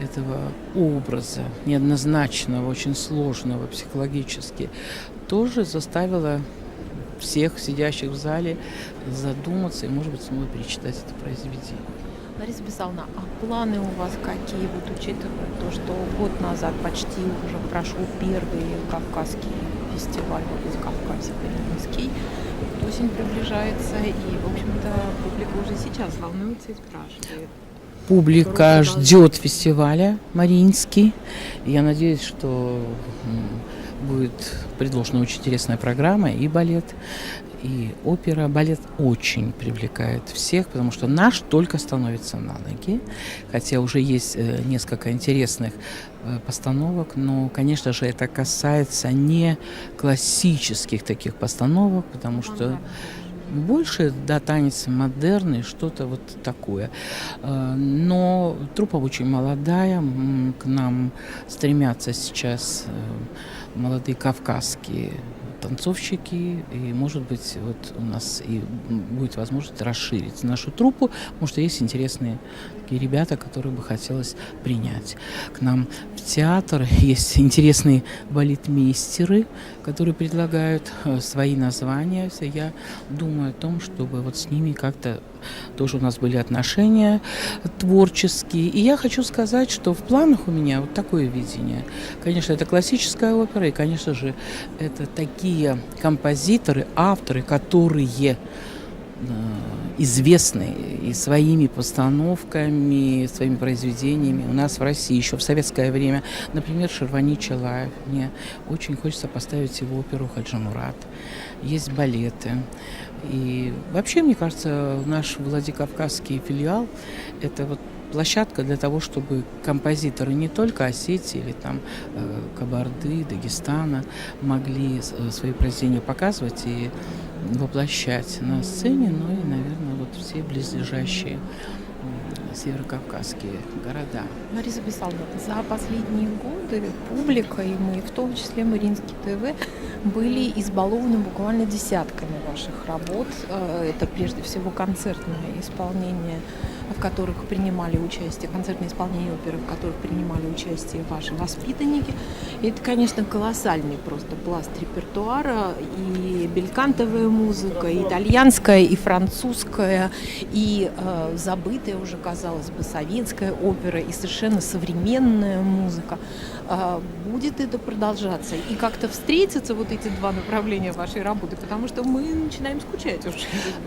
[SPEAKER 9] этого образа, неоднозначного, очень сложного психологически, тоже заставило всех сидящих в зале задуматься и, может быть, снова перечитать это произведение.
[SPEAKER 1] Лариса Бесаловна, а планы у вас какие, вот учитывая то, что год назад почти уже прошел первый кавказский фестиваль в Владикавказе, Мариинский. Вот осень приближается, и, в общем-то, публика уже сейчас волнуется и спрашивает.
[SPEAKER 9] Публика ждет фестиваля Мариинский. Я надеюсь, что Будет предложена очень интересная программа и балет, и опера. Балет очень привлекает всех, потому что наш только становится на ноги, хотя уже есть несколько интересных постановок, но, конечно же, это касается не классических таких постановок, потому что больше, да, танец модерный, что-то вот такое. Но труппа очень молодая, к нам стремятся сейчас молодые кавказские танцовщики, и, может быть, вот у нас и будет возможность расширить нашу труппу, потому что есть интересные такие ребята, которые бы хотелось принять к нам в театр. Есть интересные балетмейстеры, которые предлагают свои названия. Я думаю о том, чтобы вот с ними как-то тоже у нас были отношения творческие. И я хочу сказать, что в планах у меня вот такое видение. Конечно, это классическая опера, и, конечно же, это такие композиторы, авторы, которые известны и своими постановками, и своими произведениями у нас в России еще в советское время. Например, Ширвани Чалаев. Мне очень хочется поставить его оперу «Хаджи Мурат». Есть балеты. И вообще, мне кажется, наш Владикавказский филиал – это вот площадка для того, чтобы композиторы не только Осетии или там Кабарды, Дагестана могли свои произведения показывать и воплощать на сцене, но и, наверное, вот все близлежащие северокавказские города.
[SPEAKER 1] Лариса Бисаловна, за последние годы публика, и мы, в том числе Мариинский ТВ, были избалованы буквально десятками ваших работ. Это прежде всего концертное исполнение, в которых принимали участие, концертное исполнение оперы, в которых принимали участие ваши воспитанники. И это, конечно, колоссальный просто пласт репертуара, и белькантовая музыка, и итальянская, и французская, и забытая уже, казалось бы, советская опера, и совершенно современная музыка. Будет это продолжаться? И как-то встретятся вот эти два направления вашей работы? Потому что мы начинаем скучать уже.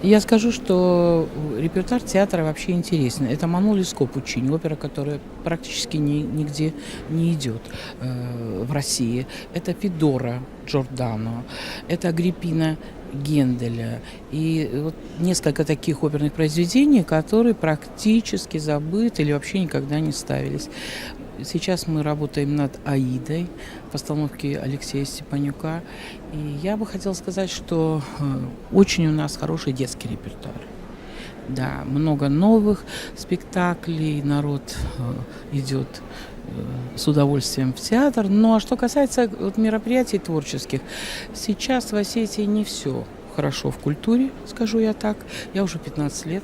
[SPEAKER 9] Я скажу, что репертуар театра вообще интересен. Это Манон Леско Пуччини, опера, которая практически нигде не идет в России. Это Федора Джордано, это Агриппина Генделя. И вот несколько таких оперных произведений, которые практически забыты или вообще никогда не ставились. Сейчас мы работаем над «Аидой» в постановке Алексея Степанюка. И я бы хотела сказать, что очень у нас хороший детский репертуар. Да, много новых спектаклей, народ идет с удовольствием в театр. Ну а что касается вот мероприятий творческих, сейчас в Осетии не все хорошо в культуре, скажу я так. Я уже 15 лет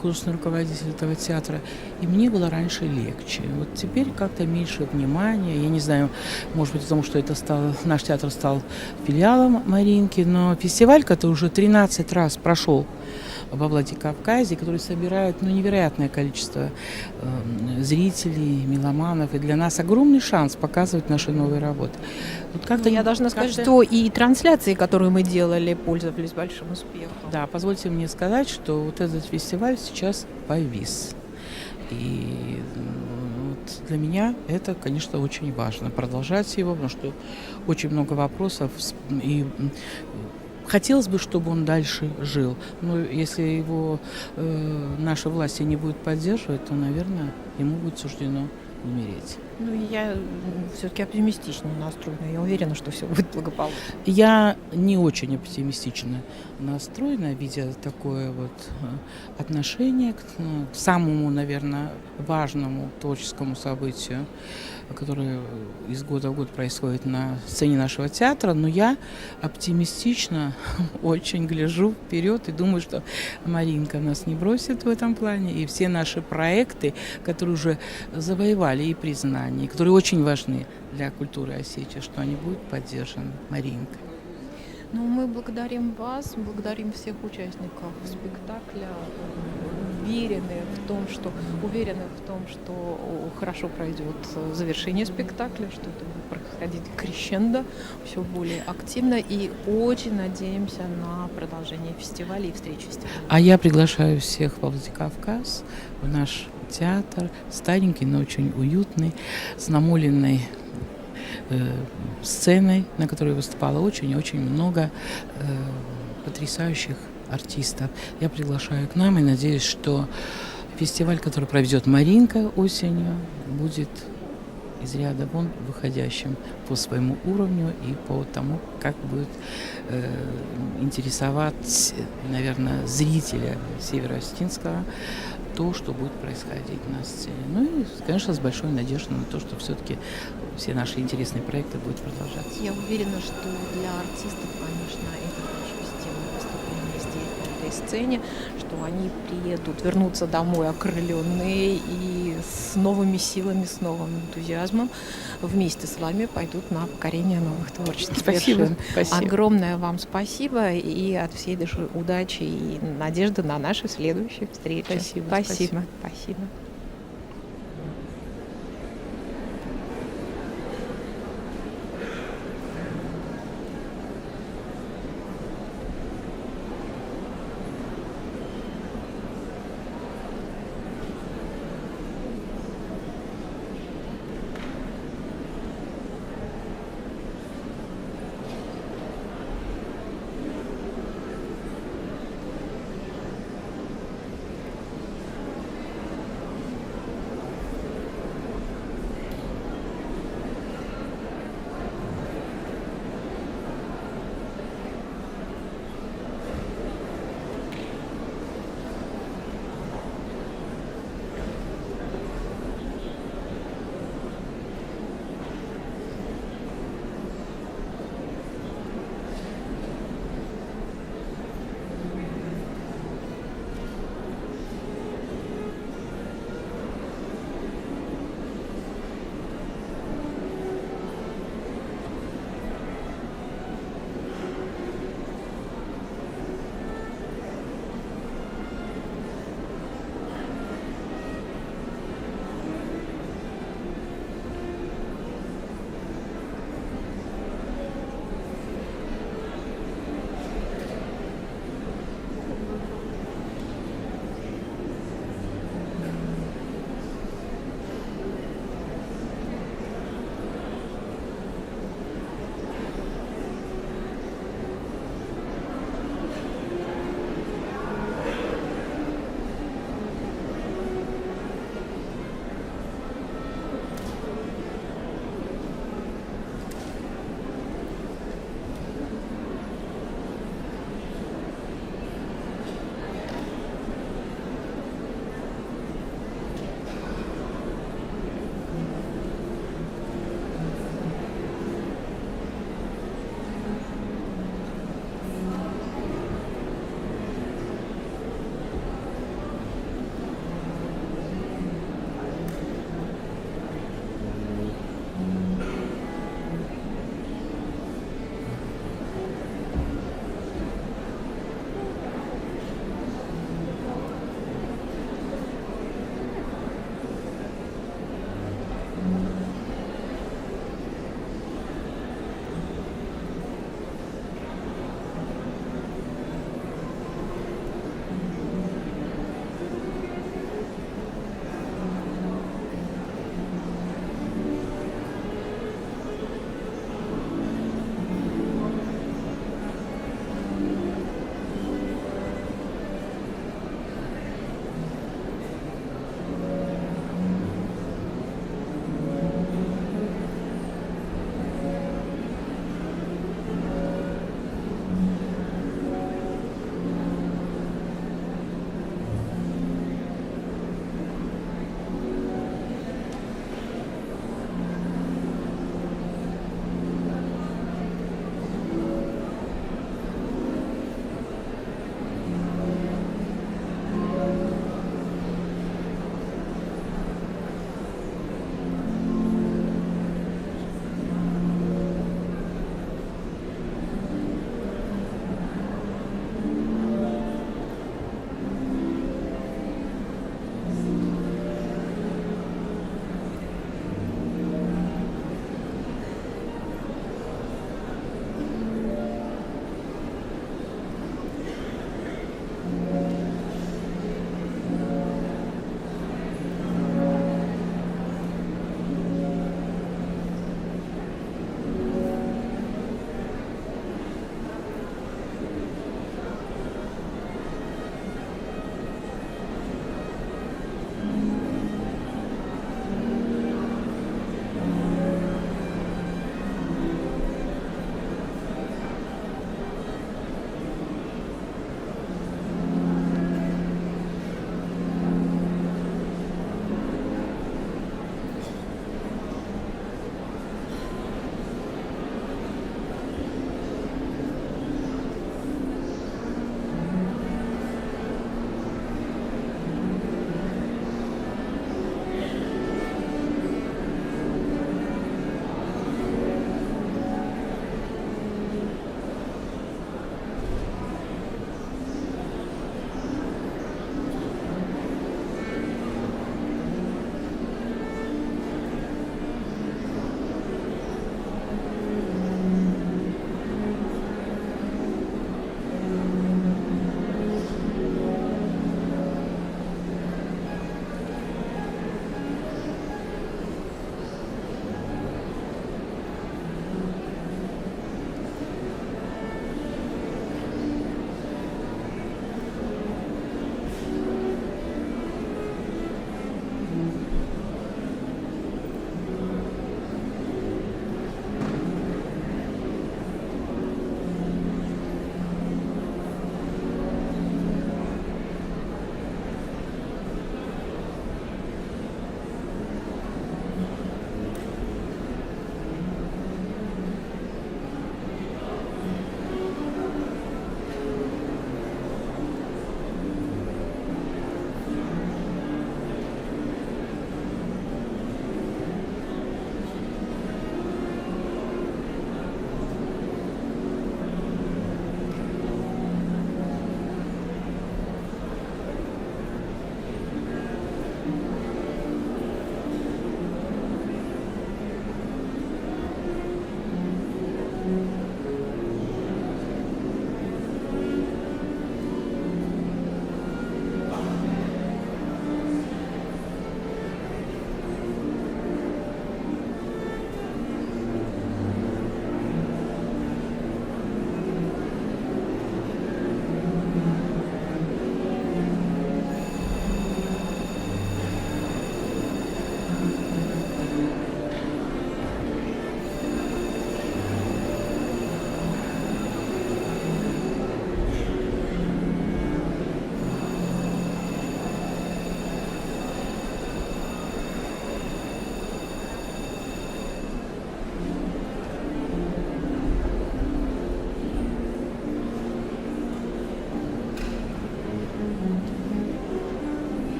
[SPEAKER 9] художественный руководитель этого театра, и мне было раньше легче. Вот теперь как-то меньше внимания. Я не знаю, может быть, потому что наш театр стал филиалом Мариинки, но фестиваль, который уже 13 раз прошел во Владикавказе, который собирает невероятное количество зрителей, меломанов, и для нас огромный шанс показывать наши новые работы. Вот как-то
[SPEAKER 1] Я должна сказать, что и трансляции, которые мы делали, пользовались большим успехом.
[SPEAKER 9] Да, позвольте мне сказать, что вот этот фестиваль сейчас повис. И вот для меня это, конечно, очень важно, продолжать его, потому что очень много вопросов, и хотелось бы, чтобы он дальше жил. Но если его наши власти не будут поддерживать, то, наверное, ему будет суждено умереть.
[SPEAKER 1] Я все-таки оптимистично настроена. Я уверена, что все будет благополучно.
[SPEAKER 9] Я не очень оптимистично настроена, видя такое вот отношение к самому, наверное, важному творческому событию, которое из года в год происходит на сцене нашего театра. Но я оптимистично очень гляжу вперед и думаю, что Маринка нас не бросит в этом плане. И все наши проекты, которые уже завоевали и признание, которые очень важны для культуры Осетии, что они будут поддержаны Маринкой.
[SPEAKER 1] Мы благодарим вас, благодарим всех участников спектакля, уверены в том, что хорошо пройдет завершение спектакля, что это будет происходить крещендо, все более активно, и очень надеемся на продолжение фестиваля и встречи фестиваля.
[SPEAKER 9] А я приглашаю всех во Владикавказ, в наш театр, старенький, но очень уютный, с намоленной сценой, на которой выступало очень-очень много потрясающих артистов. Я приглашаю к нам и надеюсь, что фестиваль, который проведет Маринка осенью, будет из ряда вон выходящим по своему уровню и по тому, как будет интересовать, наверное, зрителя Северо-Осетинского то, что будет происходить на сцене. Ну и, конечно, с большой надеждой на то, что все-таки все наши интересные проекты будут продолжаться.
[SPEAKER 1] Я уверена, что для артистов, конечно, это большой стимул выступления здесь, на этой сцене, что они приедут, вернутся домой окрыленные и с новыми силами, с новым энтузиазмом вместе с вами пойдут на покорение новых творческих
[SPEAKER 9] Спасибо.
[SPEAKER 1] вершин.
[SPEAKER 9] Спасибо.
[SPEAKER 1] Огромное вам спасибо и от всей души удачи и надежды на наши следующие встречи.
[SPEAKER 9] Спасибо.
[SPEAKER 1] Спасибо. Спасибо.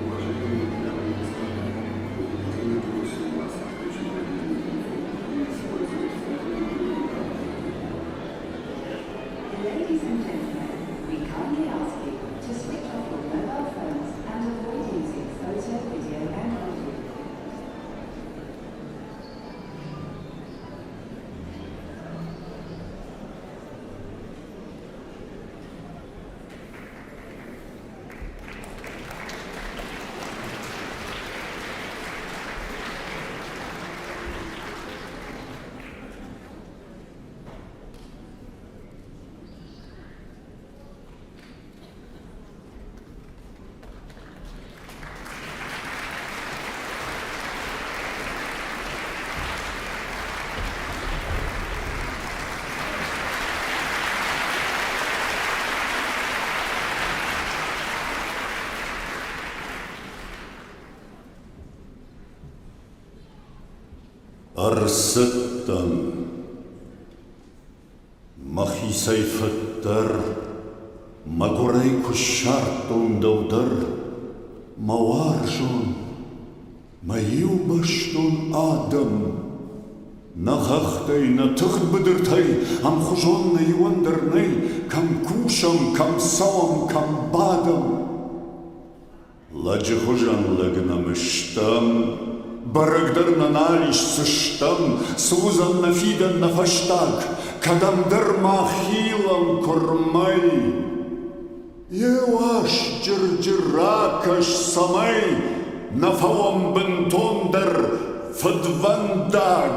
[SPEAKER 2] Уважаемые дамы и господа, убедительно просим вас отключить мобильный телефон и использовать фото, видео и аудио.
[SPEAKER 3] Ladies and gentlemen, we kindly ask you to switch off your mobile phones and avoid using photo, video and audio.
[SPEAKER 4] Ӕрцыдтӕн. Мӕхицӕй фыддӕр, мӕгуырӕй куы ссардтон дӕу дӕр, мӕ уарзон, мӕ иубӕстон адӕм. Нӕ хӕхтӕй, нӕ тыгъд быдыртӕй ӕмхуызон нӕ иуӕн дӕр нӕй, кӕм кусӕм, кӕм цӕуӕм, кӕм бадӕм. Лӕджы хуызӕн лӕг нӕм стӕм, бӕрӕг дӕр нӕ нал ис, цы стӕм, цы уыдзӕн нӕ фидӕн, нӕ фӕстаг, кӕдӕмдӕр ма хилӕм куырмӕй. Йе Уасджырджы ракӕс, цӕмӕй нӕ фӕуӕм бынтондӕр фыдвӕндаг.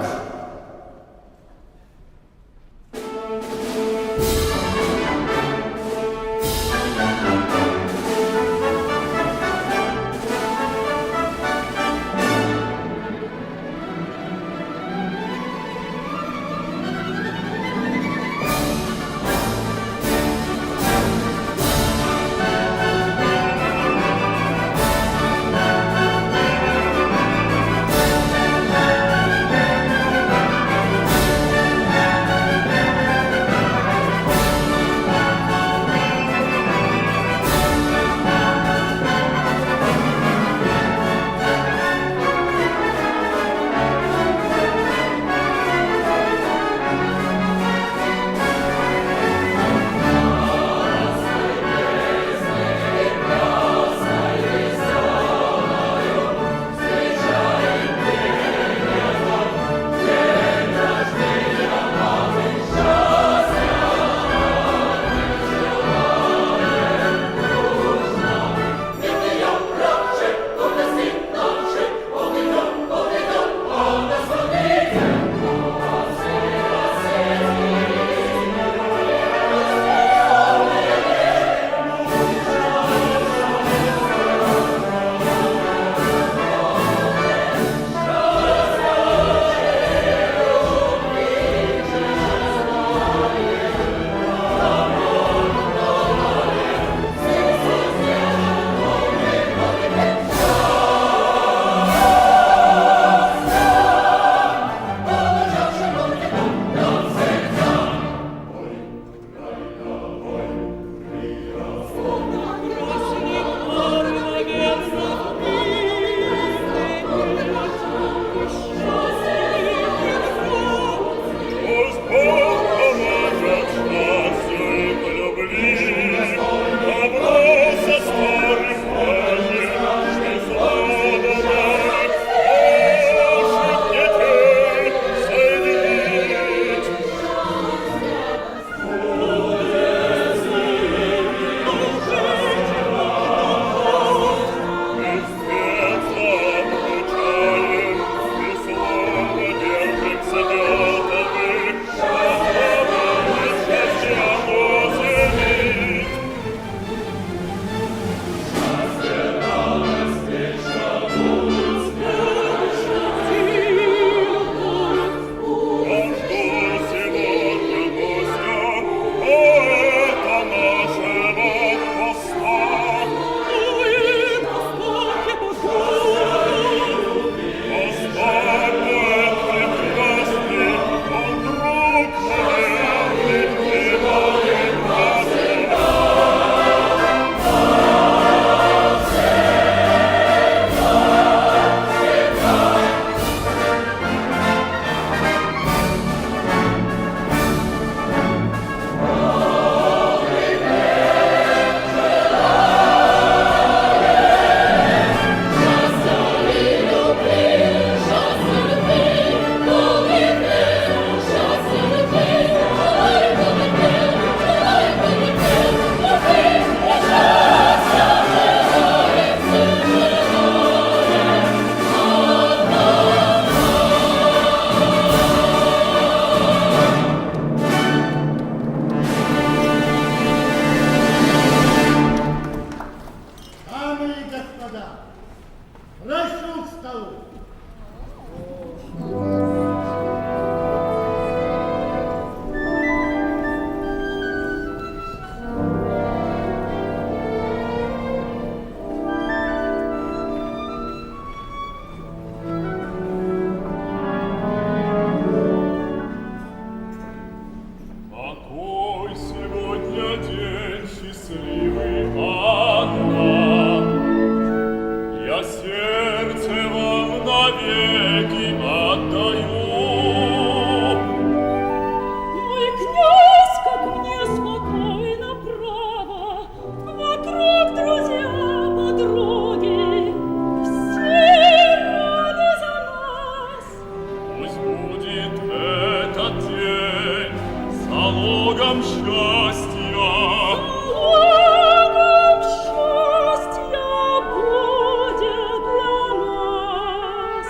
[SPEAKER 5] счастья.
[SPEAKER 6] Залогом счастья будет для нас.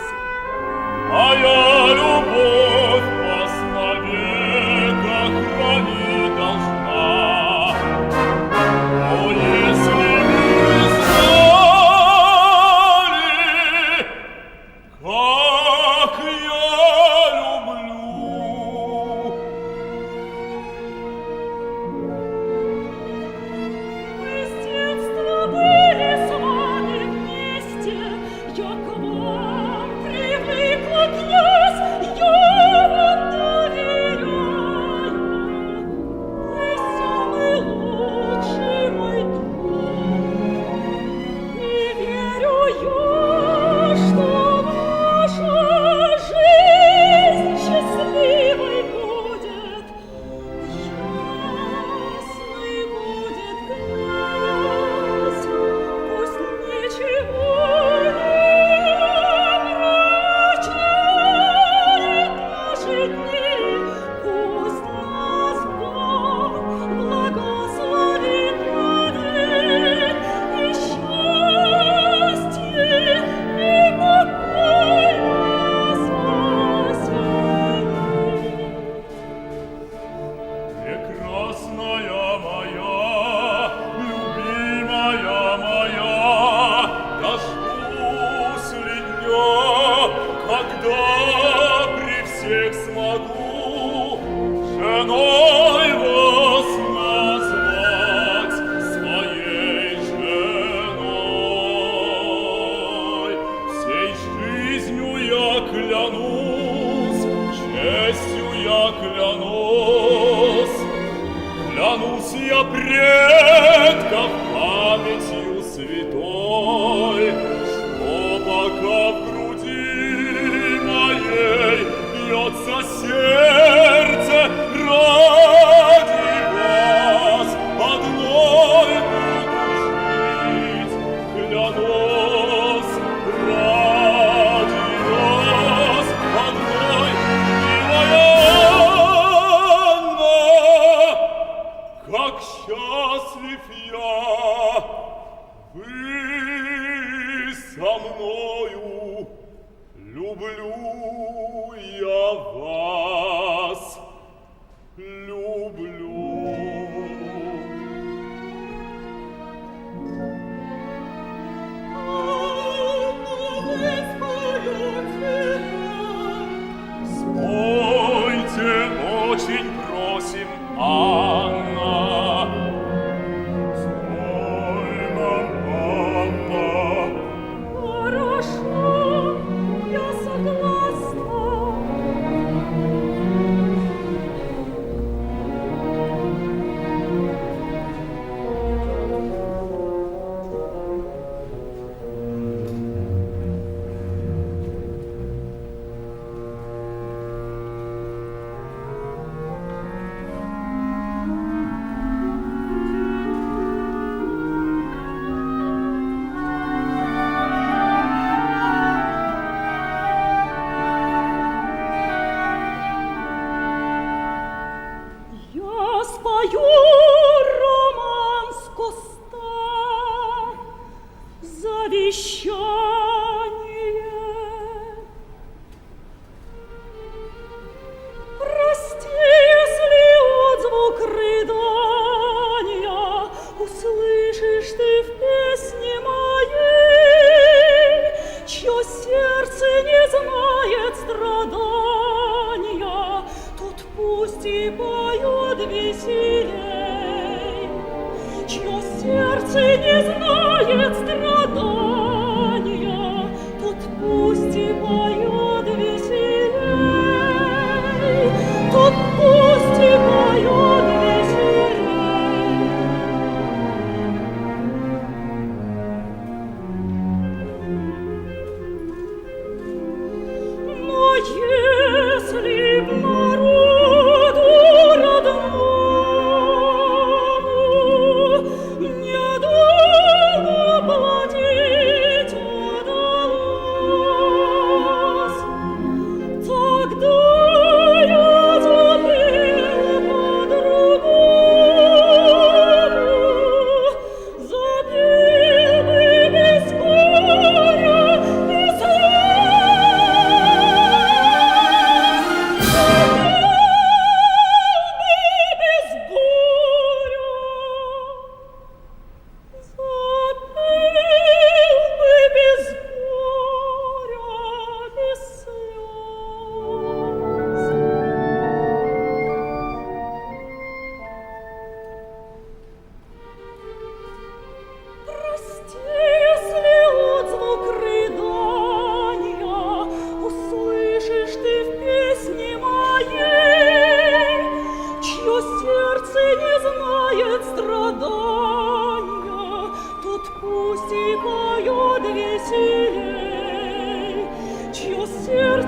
[SPEAKER 5] Моя любовь вас навек хранить должна. О, если б вы знали, как я люблю.
[SPEAKER 6] Мы с детства были с вами вместе, Я к вам привыкла, князь, я вам доверяю. Вы самый лучший мой друг. И верю я, что наша жизнь счастливой будет. Ясный будет князь, пусть ничего не омрачает наши дни, пусть нас Бог благословит навек, и счастье, и покой нас осенит.
[SPEAKER 5] Прекрасная моя, любимая моя, дождусь ли дня, когда при всех смогу женой вас назвать, своей женой. Всей жизнью я клянусь, честью я клянусь, клянусь я предков памятью святой, что пока в груди моей бьется сердце ради вас, одной буду жить, клянусь ради вас одной, милая Анна, как счастлив я, вы со мною, люблю я вас, люблю.
[SPEAKER 6] Анна, вы
[SPEAKER 5] Спойте, очень просим, Анна. Спой нам, Анна.
[SPEAKER 6] Хорошо, я согласна.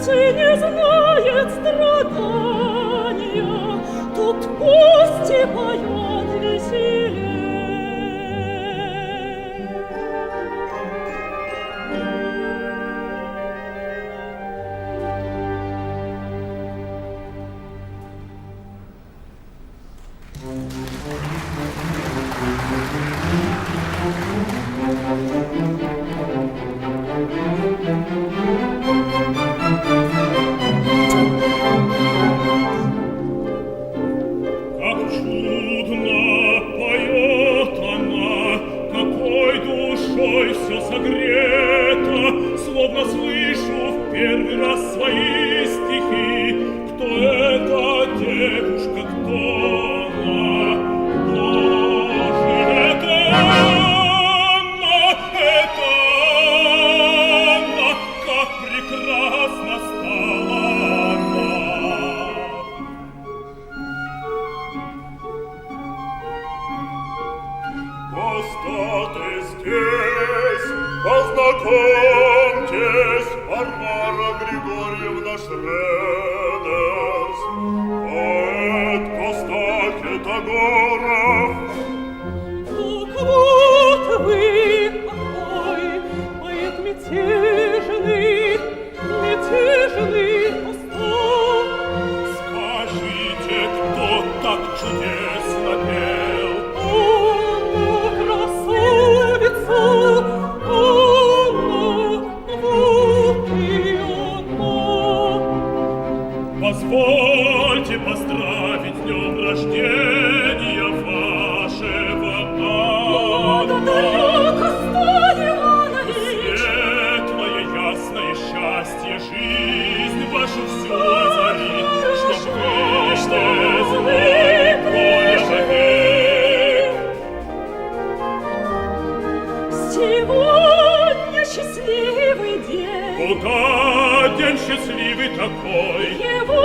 [SPEAKER 6] Сердце не знает страдания, Тут пусть и поет веселей.
[SPEAKER 5] Как чудно поет она, какой душой все согрето, словно слышу в первый раз свои стихи. Кто эта девушка, кто она? Боже, это Анна, это Анна, как прекрасна стала она.
[SPEAKER 7] Костаты здесь, познакомьтесь, Варвара Григорьевна Шредерс, поэт Костаке Тагоров.
[SPEAKER 6] Так вот вы какой, поэт мятежный, мятежный пастух.
[SPEAKER 5] Скажите, кто так чудесно пел?
[SPEAKER 6] Анна, красавица, Анна, вот и она.
[SPEAKER 5] Позвольте поздравить с днем рождения вашего, Анна.
[SPEAKER 6] Благодарю, Коста Иванович.
[SPEAKER 5] Светлое, ясное счастье жизнь вашу всю озарит, чтоб вы не знали горя вовек.
[SPEAKER 6] Сегодня счастливый день.
[SPEAKER 5] Куда день счастливый такой?
[SPEAKER 6] Его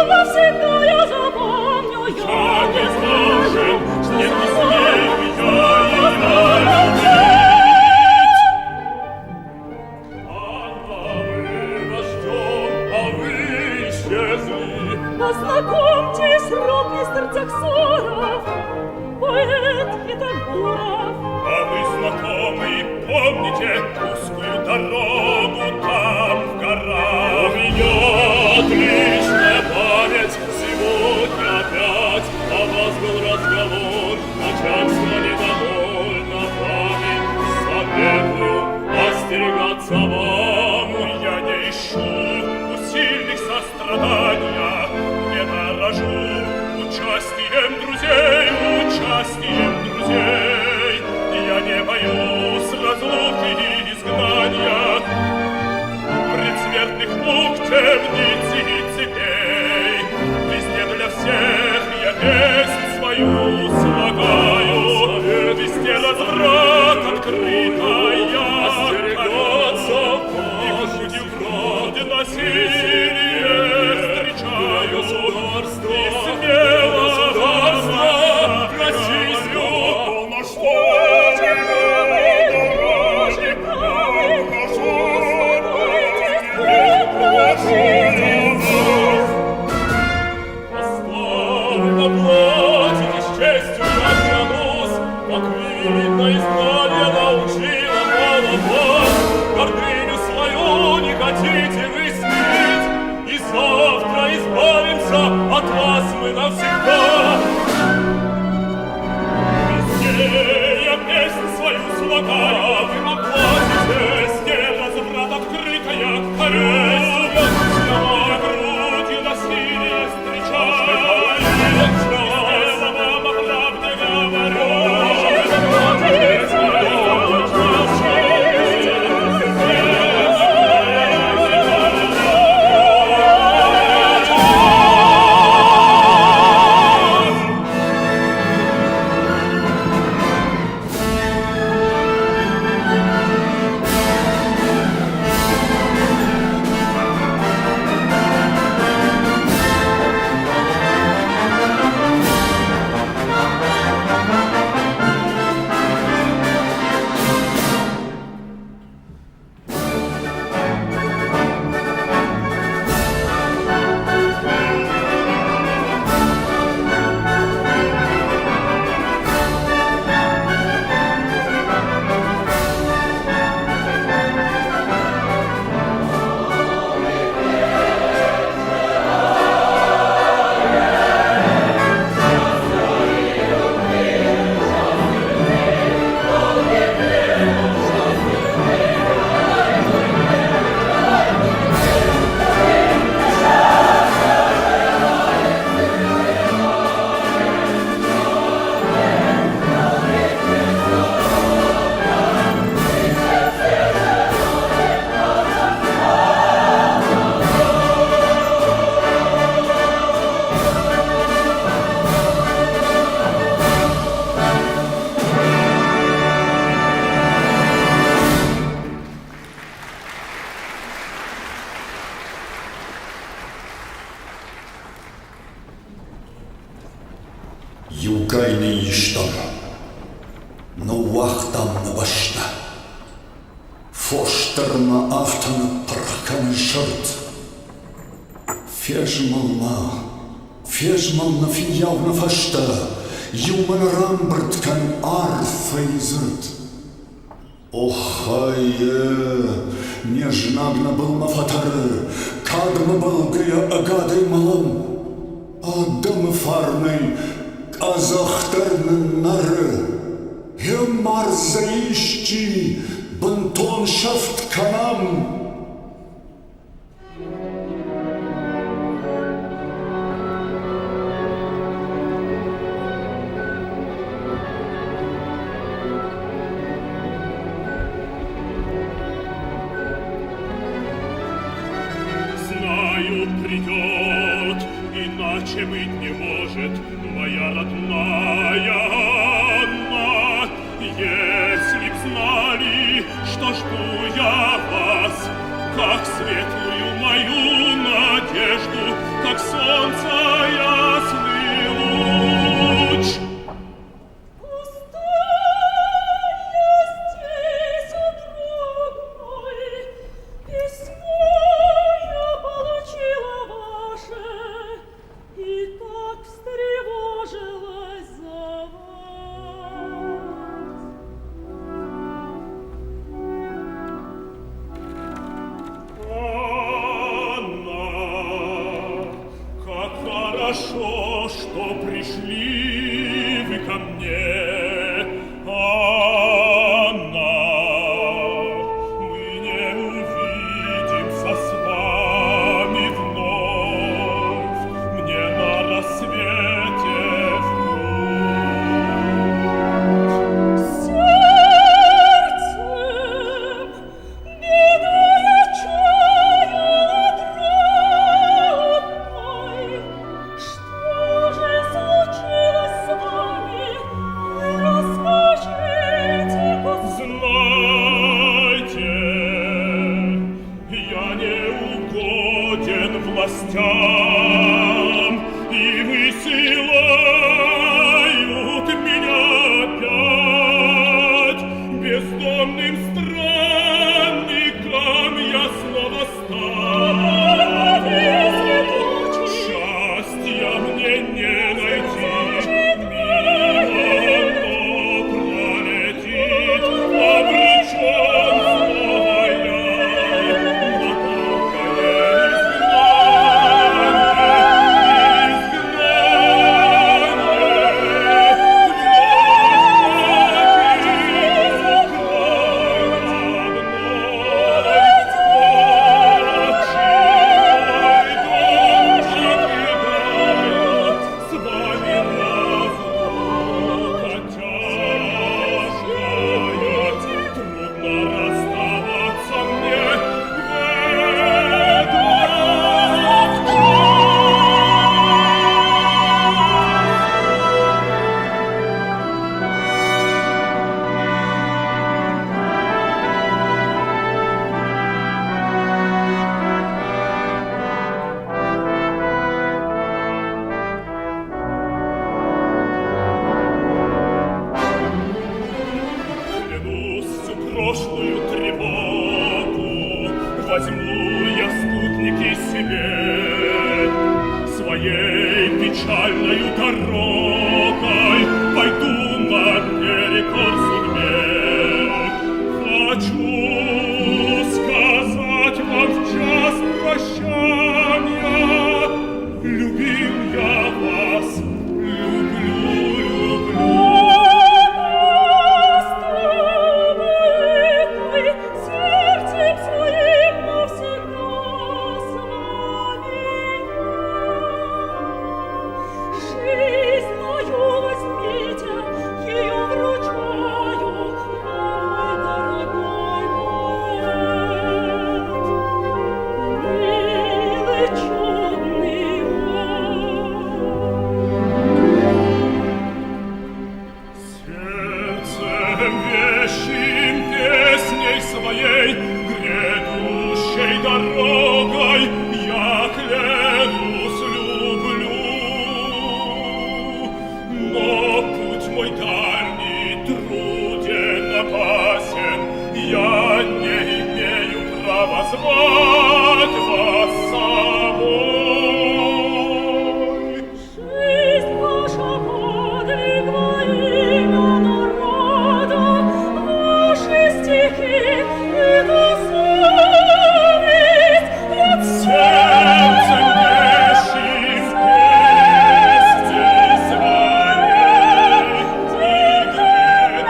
[SPEAKER 6] навсегда я запомню. Я
[SPEAKER 5] Я
[SPEAKER 6] не
[SPEAKER 5] не
[SPEAKER 6] знаю,
[SPEAKER 5] должен,
[SPEAKER 6] что
[SPEAKER 5] не
[SPEAKER 6] со
[SPEAKER 5] смею
[SPEAKER 6] мной
[SPEAKER 5] я ее любить. Анна, мы вас ждем, а вы исчезли.
[SPEAKER 6] Познакомьтесь, ротмистр Дзаксаров, поэт Хетагуров.
[SPEAKER 5] А мы знакомы, помните узкую дорогу там, в горах? У меня отличная память, сегодня опять о вас был разговор, начальство недовольно вами. Советую остерегаться вам. Я не ищу у сильных сострадания, не дорожу участием друзей, участием друзей. Я не боюсь разлуки и изгнания, предсмертных мук, темниц и цепей. Везде для всех я песнь свою слагаю, везде разврат открытая,
[SPEAKER 7] Остерегаться
[SPEAKER 5] и грудью грудь насилие встречаю,
[SPEAKER 7] государства,
[SPEAKER 5] и смело
[SPEAKER 7] государства
[SPEAKER 5] вам
[SPEAKER 7] российского.
[SPEAKER 5] говорю,
[SPEAKER 7] На что
[SPEAKER 6] Боже правый, успокойтесь, прекратите
[SPEAKER 5] Славы поплатитесь честью, я клянусь, как видно, изгнание научило мало вас. Гордыню свою не хотите вы смирить, и завтра избавимся от вас мы навсегда. Везде я песнь свою слагаю, вы поплатитесь, везде разврат открытая, корю. Я грудью насилие встречаю, и смело вам о правде говорю.
[SPEAKER 4] Ныйистӕм, ныууагътам нӕ бӕстӕ. Фос дӕр ма афтӕ ныппырх кӕны сырд. Фезмӕл-ма, фезмӕл нӕ фиййау нӕ фӕстӕ, иумӕ нӕ рамбырд кӕн арфӕйы дзырд. Оххай-е, не знаг нӕ былмӕ фӕтӕры, кадмӕ бӕлгӕйӕ ӕгадӕй мӕлӕм. Адӕмы фарнӕй къӕдзӕх дӕр ныннӕры. Йе мардзӕ исчи, бынтон сӕфт кӕнӕм.
[SPEAKER 5] Знаю, придет, иначе быть не может, моя родная Анна. Если б знали, что жду я вас, как светлую мою надежду, как солнце ясный луч.
[SPEAKER 6] И так встревожилась за вас.
[SPEAKER 5] Анна, как хорошо, что пришли вы ко мне. Анна, мы не увидимся с вами вновь. Мне на рассвете в путь.
[SPEAKER 6] Сердцем беду я чаяла, друг мой. Что же случилось с вами? Вы расскажите,
[SPEAKER 5] Знайте, я не угоден властям, и высылают меня опять. Бездомным странником я снова стал. Счастья мне не найти, мимо оно пролетит, обречен снова я на долгое изгнанье, изгнанье, вновь покину край родной, отчий дом покидаю, с вами разлука тяжкая, трудно расставаться мне в этот час. Клянусь всю прошлую тревогу, возьму я спутники себе. Своей печальною дорогой пойду наперекор судьбе. Хочу сказать вам в час прощания, любим я вас, люблю, люблю.
[SPEAKER 6] Сердцем своим навсегда с вами я. Жизнь мою возьмите, ее вручаю, мой дорогой поэт. Милый, чудный мой.
[SPEAKER 5] Сердцем вещим песней своей, грядущей дорогой, я клянусь, люблю. Но путь Позвать вас с собой.
[SPEAKER 6] Жизнь ваша подвиг во имя народа, Ваши стихи — это совесть. Я
[SPEAKER 5] Сердцем вещим песни своей, И грядущей я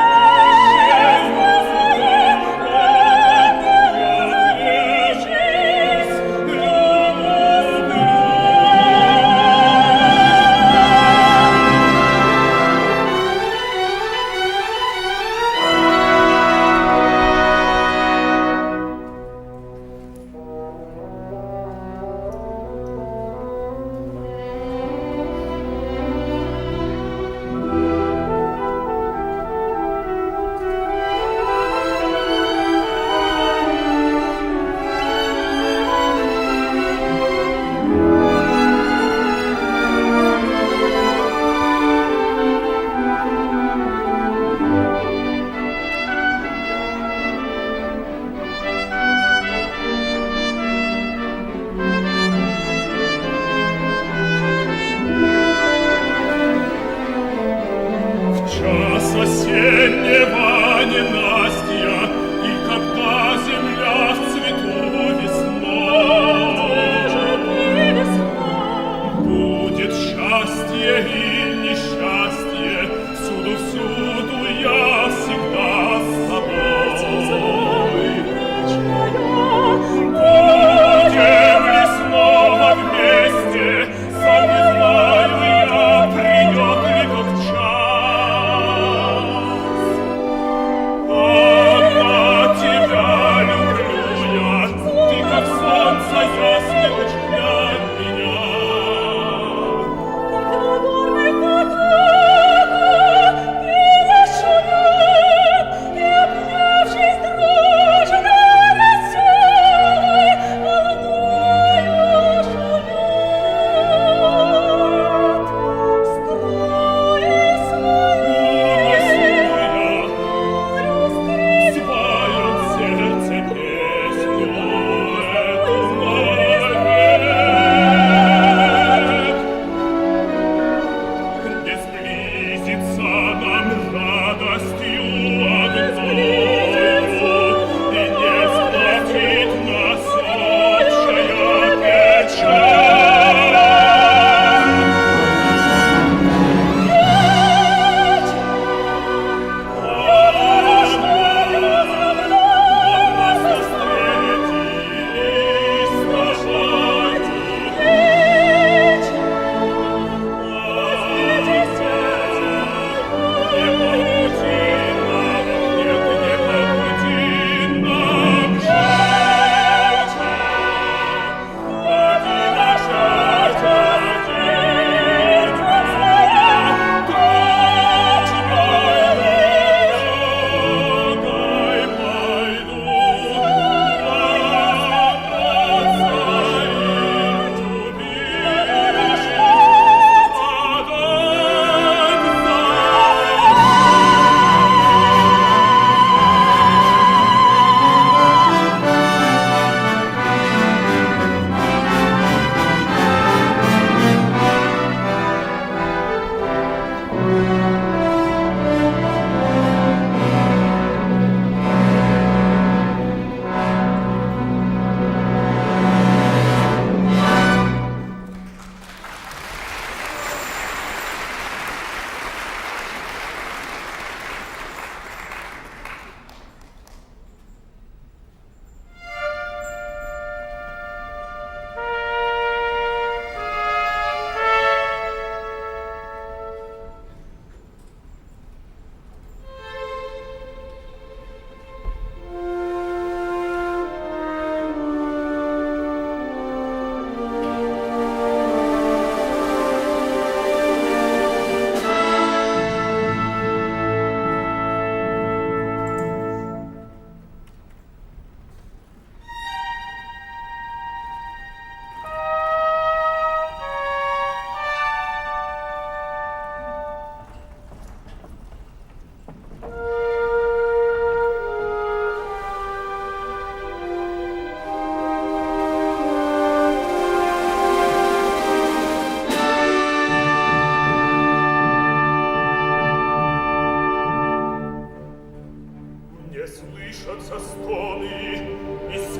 [SPEAKER 5] отречись В час осеннего ненастья, И когда земля в цвету весна, Будет счастье и несчастье, Всюду-всюду я всегда с тобой. Будем ли снова вместе, Сам не знаю я, придет ли тот час.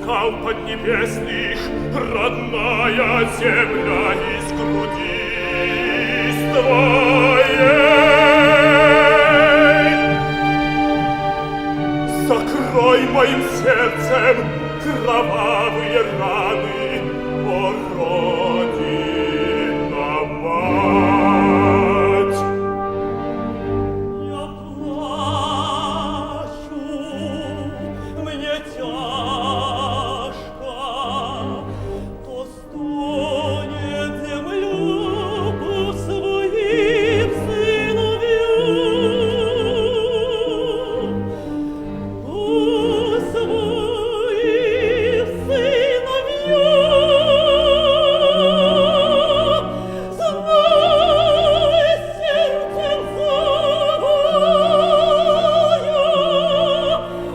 [SPEAKER 5] скал поднебесных, Родная земля из груди твоей. Закрой моим сердцем кровавые раны, О, Родина, мать!
[SPEAKER 6] Я плачу, мне тяжко, то стонет земля по своим сыновьям, по своим сыновьям. Знай, сердцем зову я,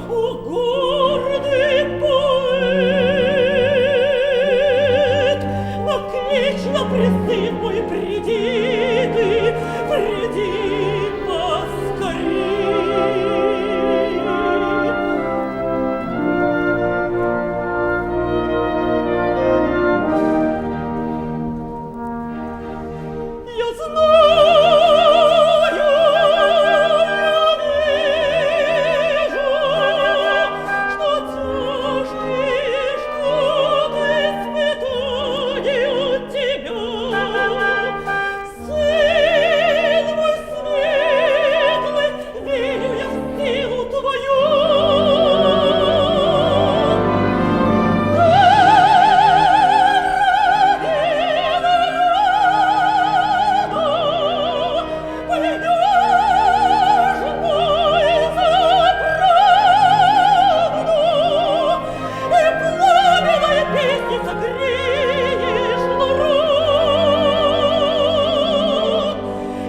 [SPEAKER 6] о, гордый поэт, на клич, на призыв мой приди ты, приди поскорей. Я знаю, я вижу, что тяжкие ждут испытания тебя. Сын мой светлый, верю я в силу твою.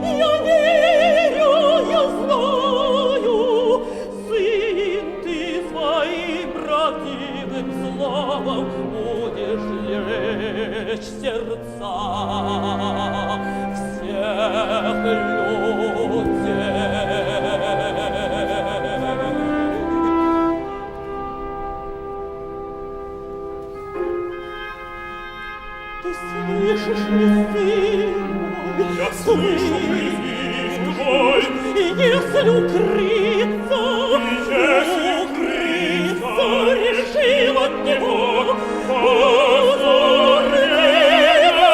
[SPEAKER 6] Я верю, я знаю, сын, ты своим правдивым словом будешь лечь сердца всех людей. Ты слышишь ли, сын мой?
[SPEAKER 5] Я слышу призыв твой,
[SPEAKER 6] И если укрыться,
[SPEAKER 5] если
[SPEAKER 6] укрыться решил от него,
[SPEAKER 5] позор не ждет.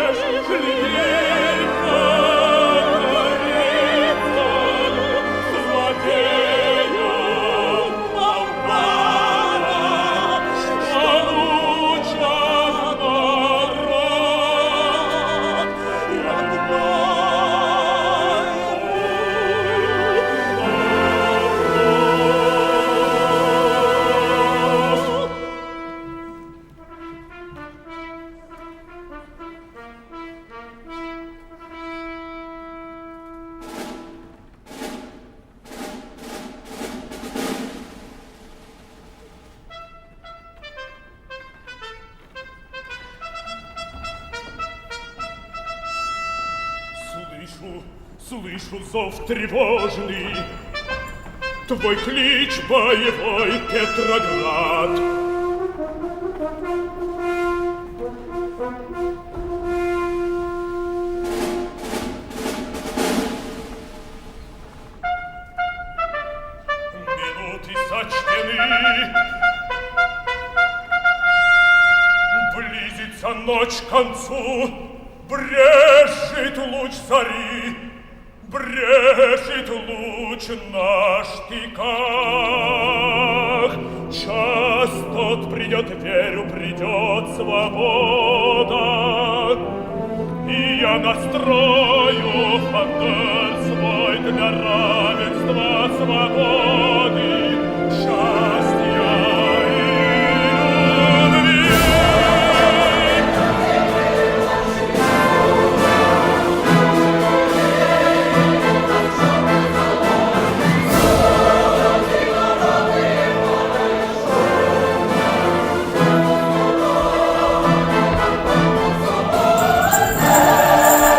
[SPEAKER 5] Можешь лишь покориться злодеям амбара, что лучат народ
[SPEAKER 6] родной мой.
[SPEAKER 5] Слышу, слышу зов тревожный, Твой клич боевой, Петроград. Минуты сочтены, Близится ночь к концу, Брежет луч зари, Брежет луч на штыках. Час тот придет, верю, придет свобода. И я настрою фандыр свой для равенства, свободы, счастья и любви.
[SPEAKER 6] Thank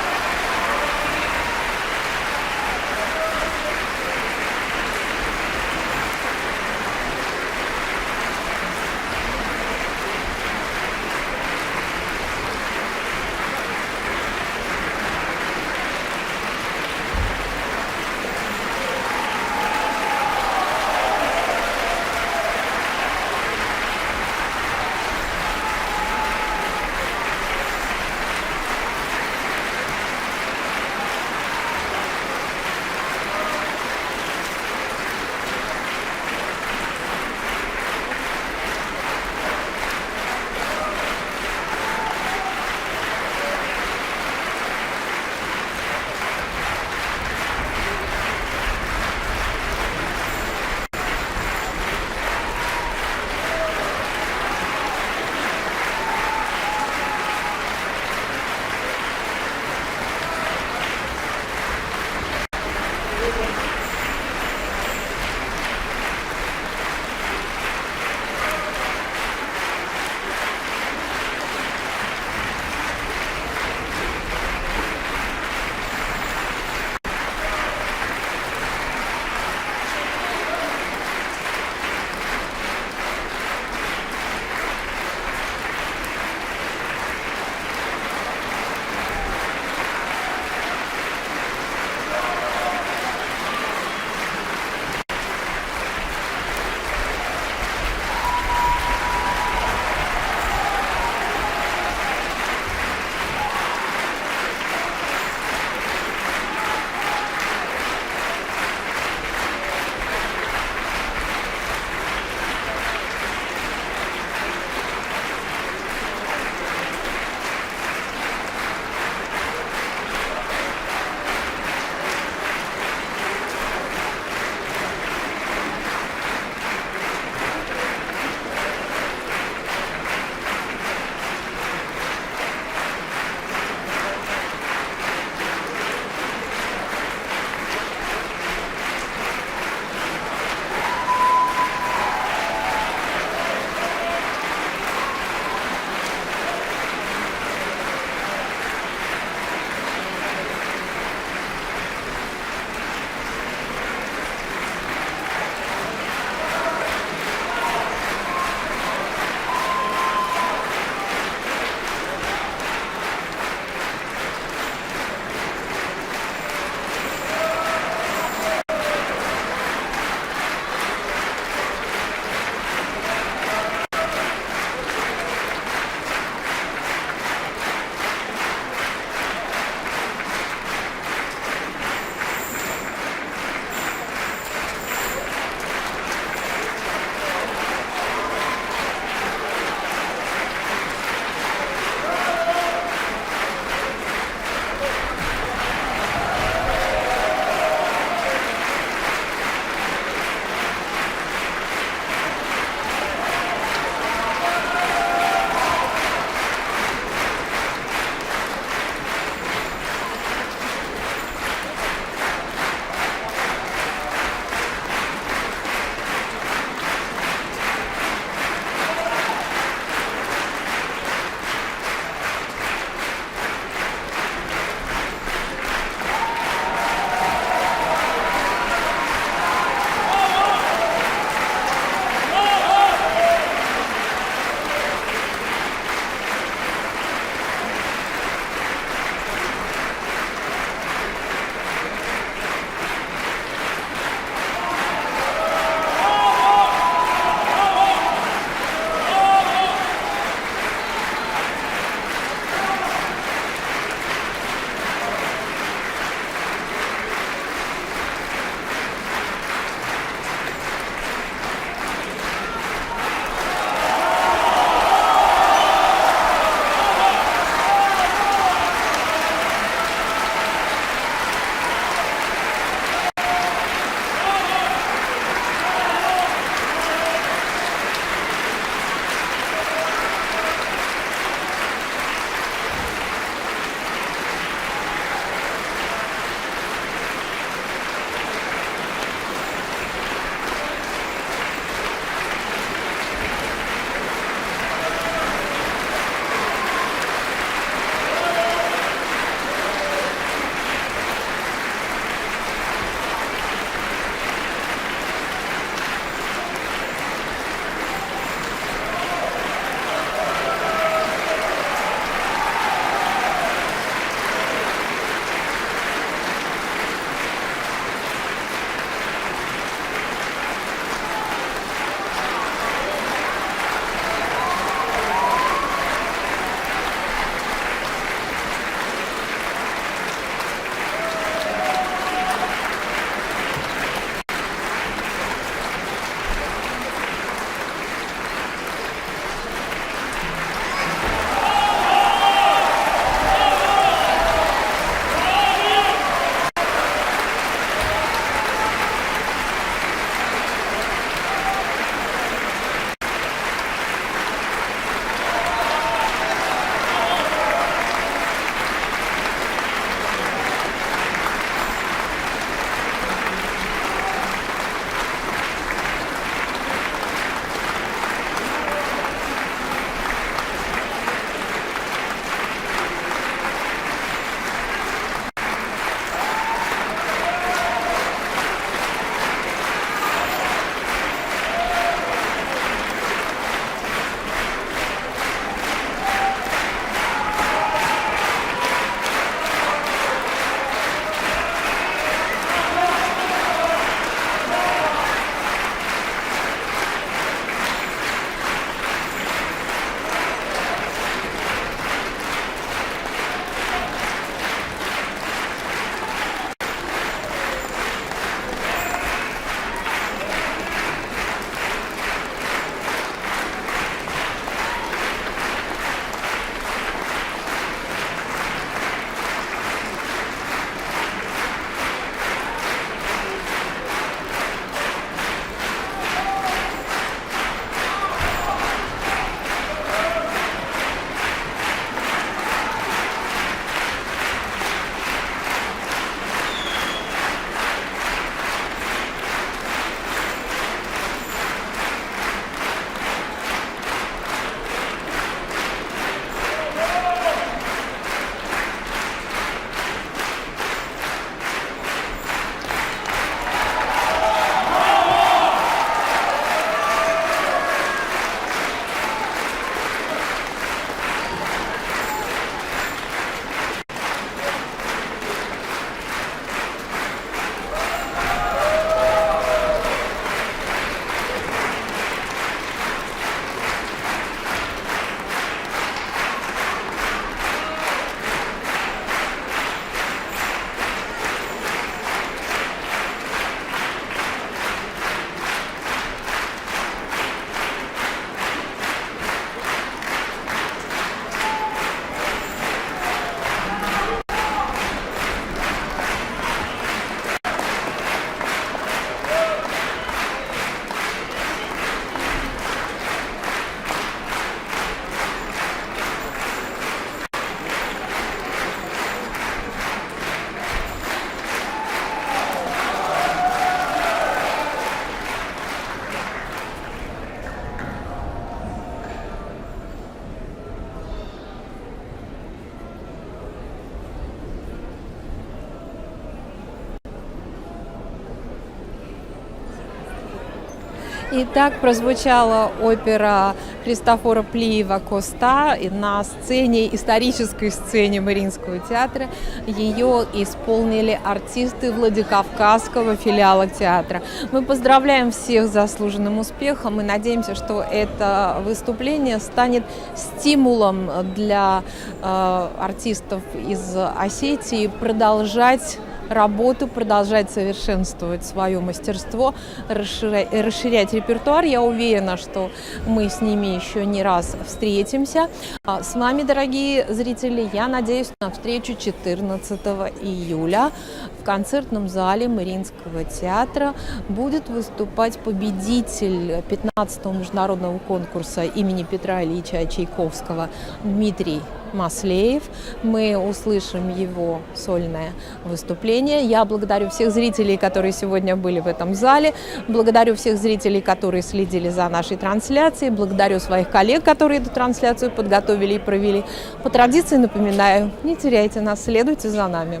[SPEAKER 1] Итак, прозвучала опера Христофора Плиева «Коста» и на сцене, исторической сцене Мариинского театра. Ее исполнили артисты Владикавказского филиала театра. Мы поздравляем всех с заслуженным успехом и надеемся, что это выступление станет стимулом для артистов из Осетии продолжать работу, продолжать совершенствовать свое мастерство, расширять репертуар. Я уверена, что мы с ними еще не раз встретимся. А с вами, дорогие зрители, я надеюсь на встречу 14 июля в концертном зале Мариинского театра будет выступать победитель 15-го международного конкурса имени Петра Ильича Чайковского Дмитрий Маслеев. Мы услышим его сольное выступление. Я благодарю всех зрителей, которые сегодня были в этом зале. Благодарю всех зрителей, которые следили за нашей трансляцией. Благодарю своих коллег, которые эту трансляцию подготовили и провели. По традиции напоминаю, не теряйте нас, следуйте за нами.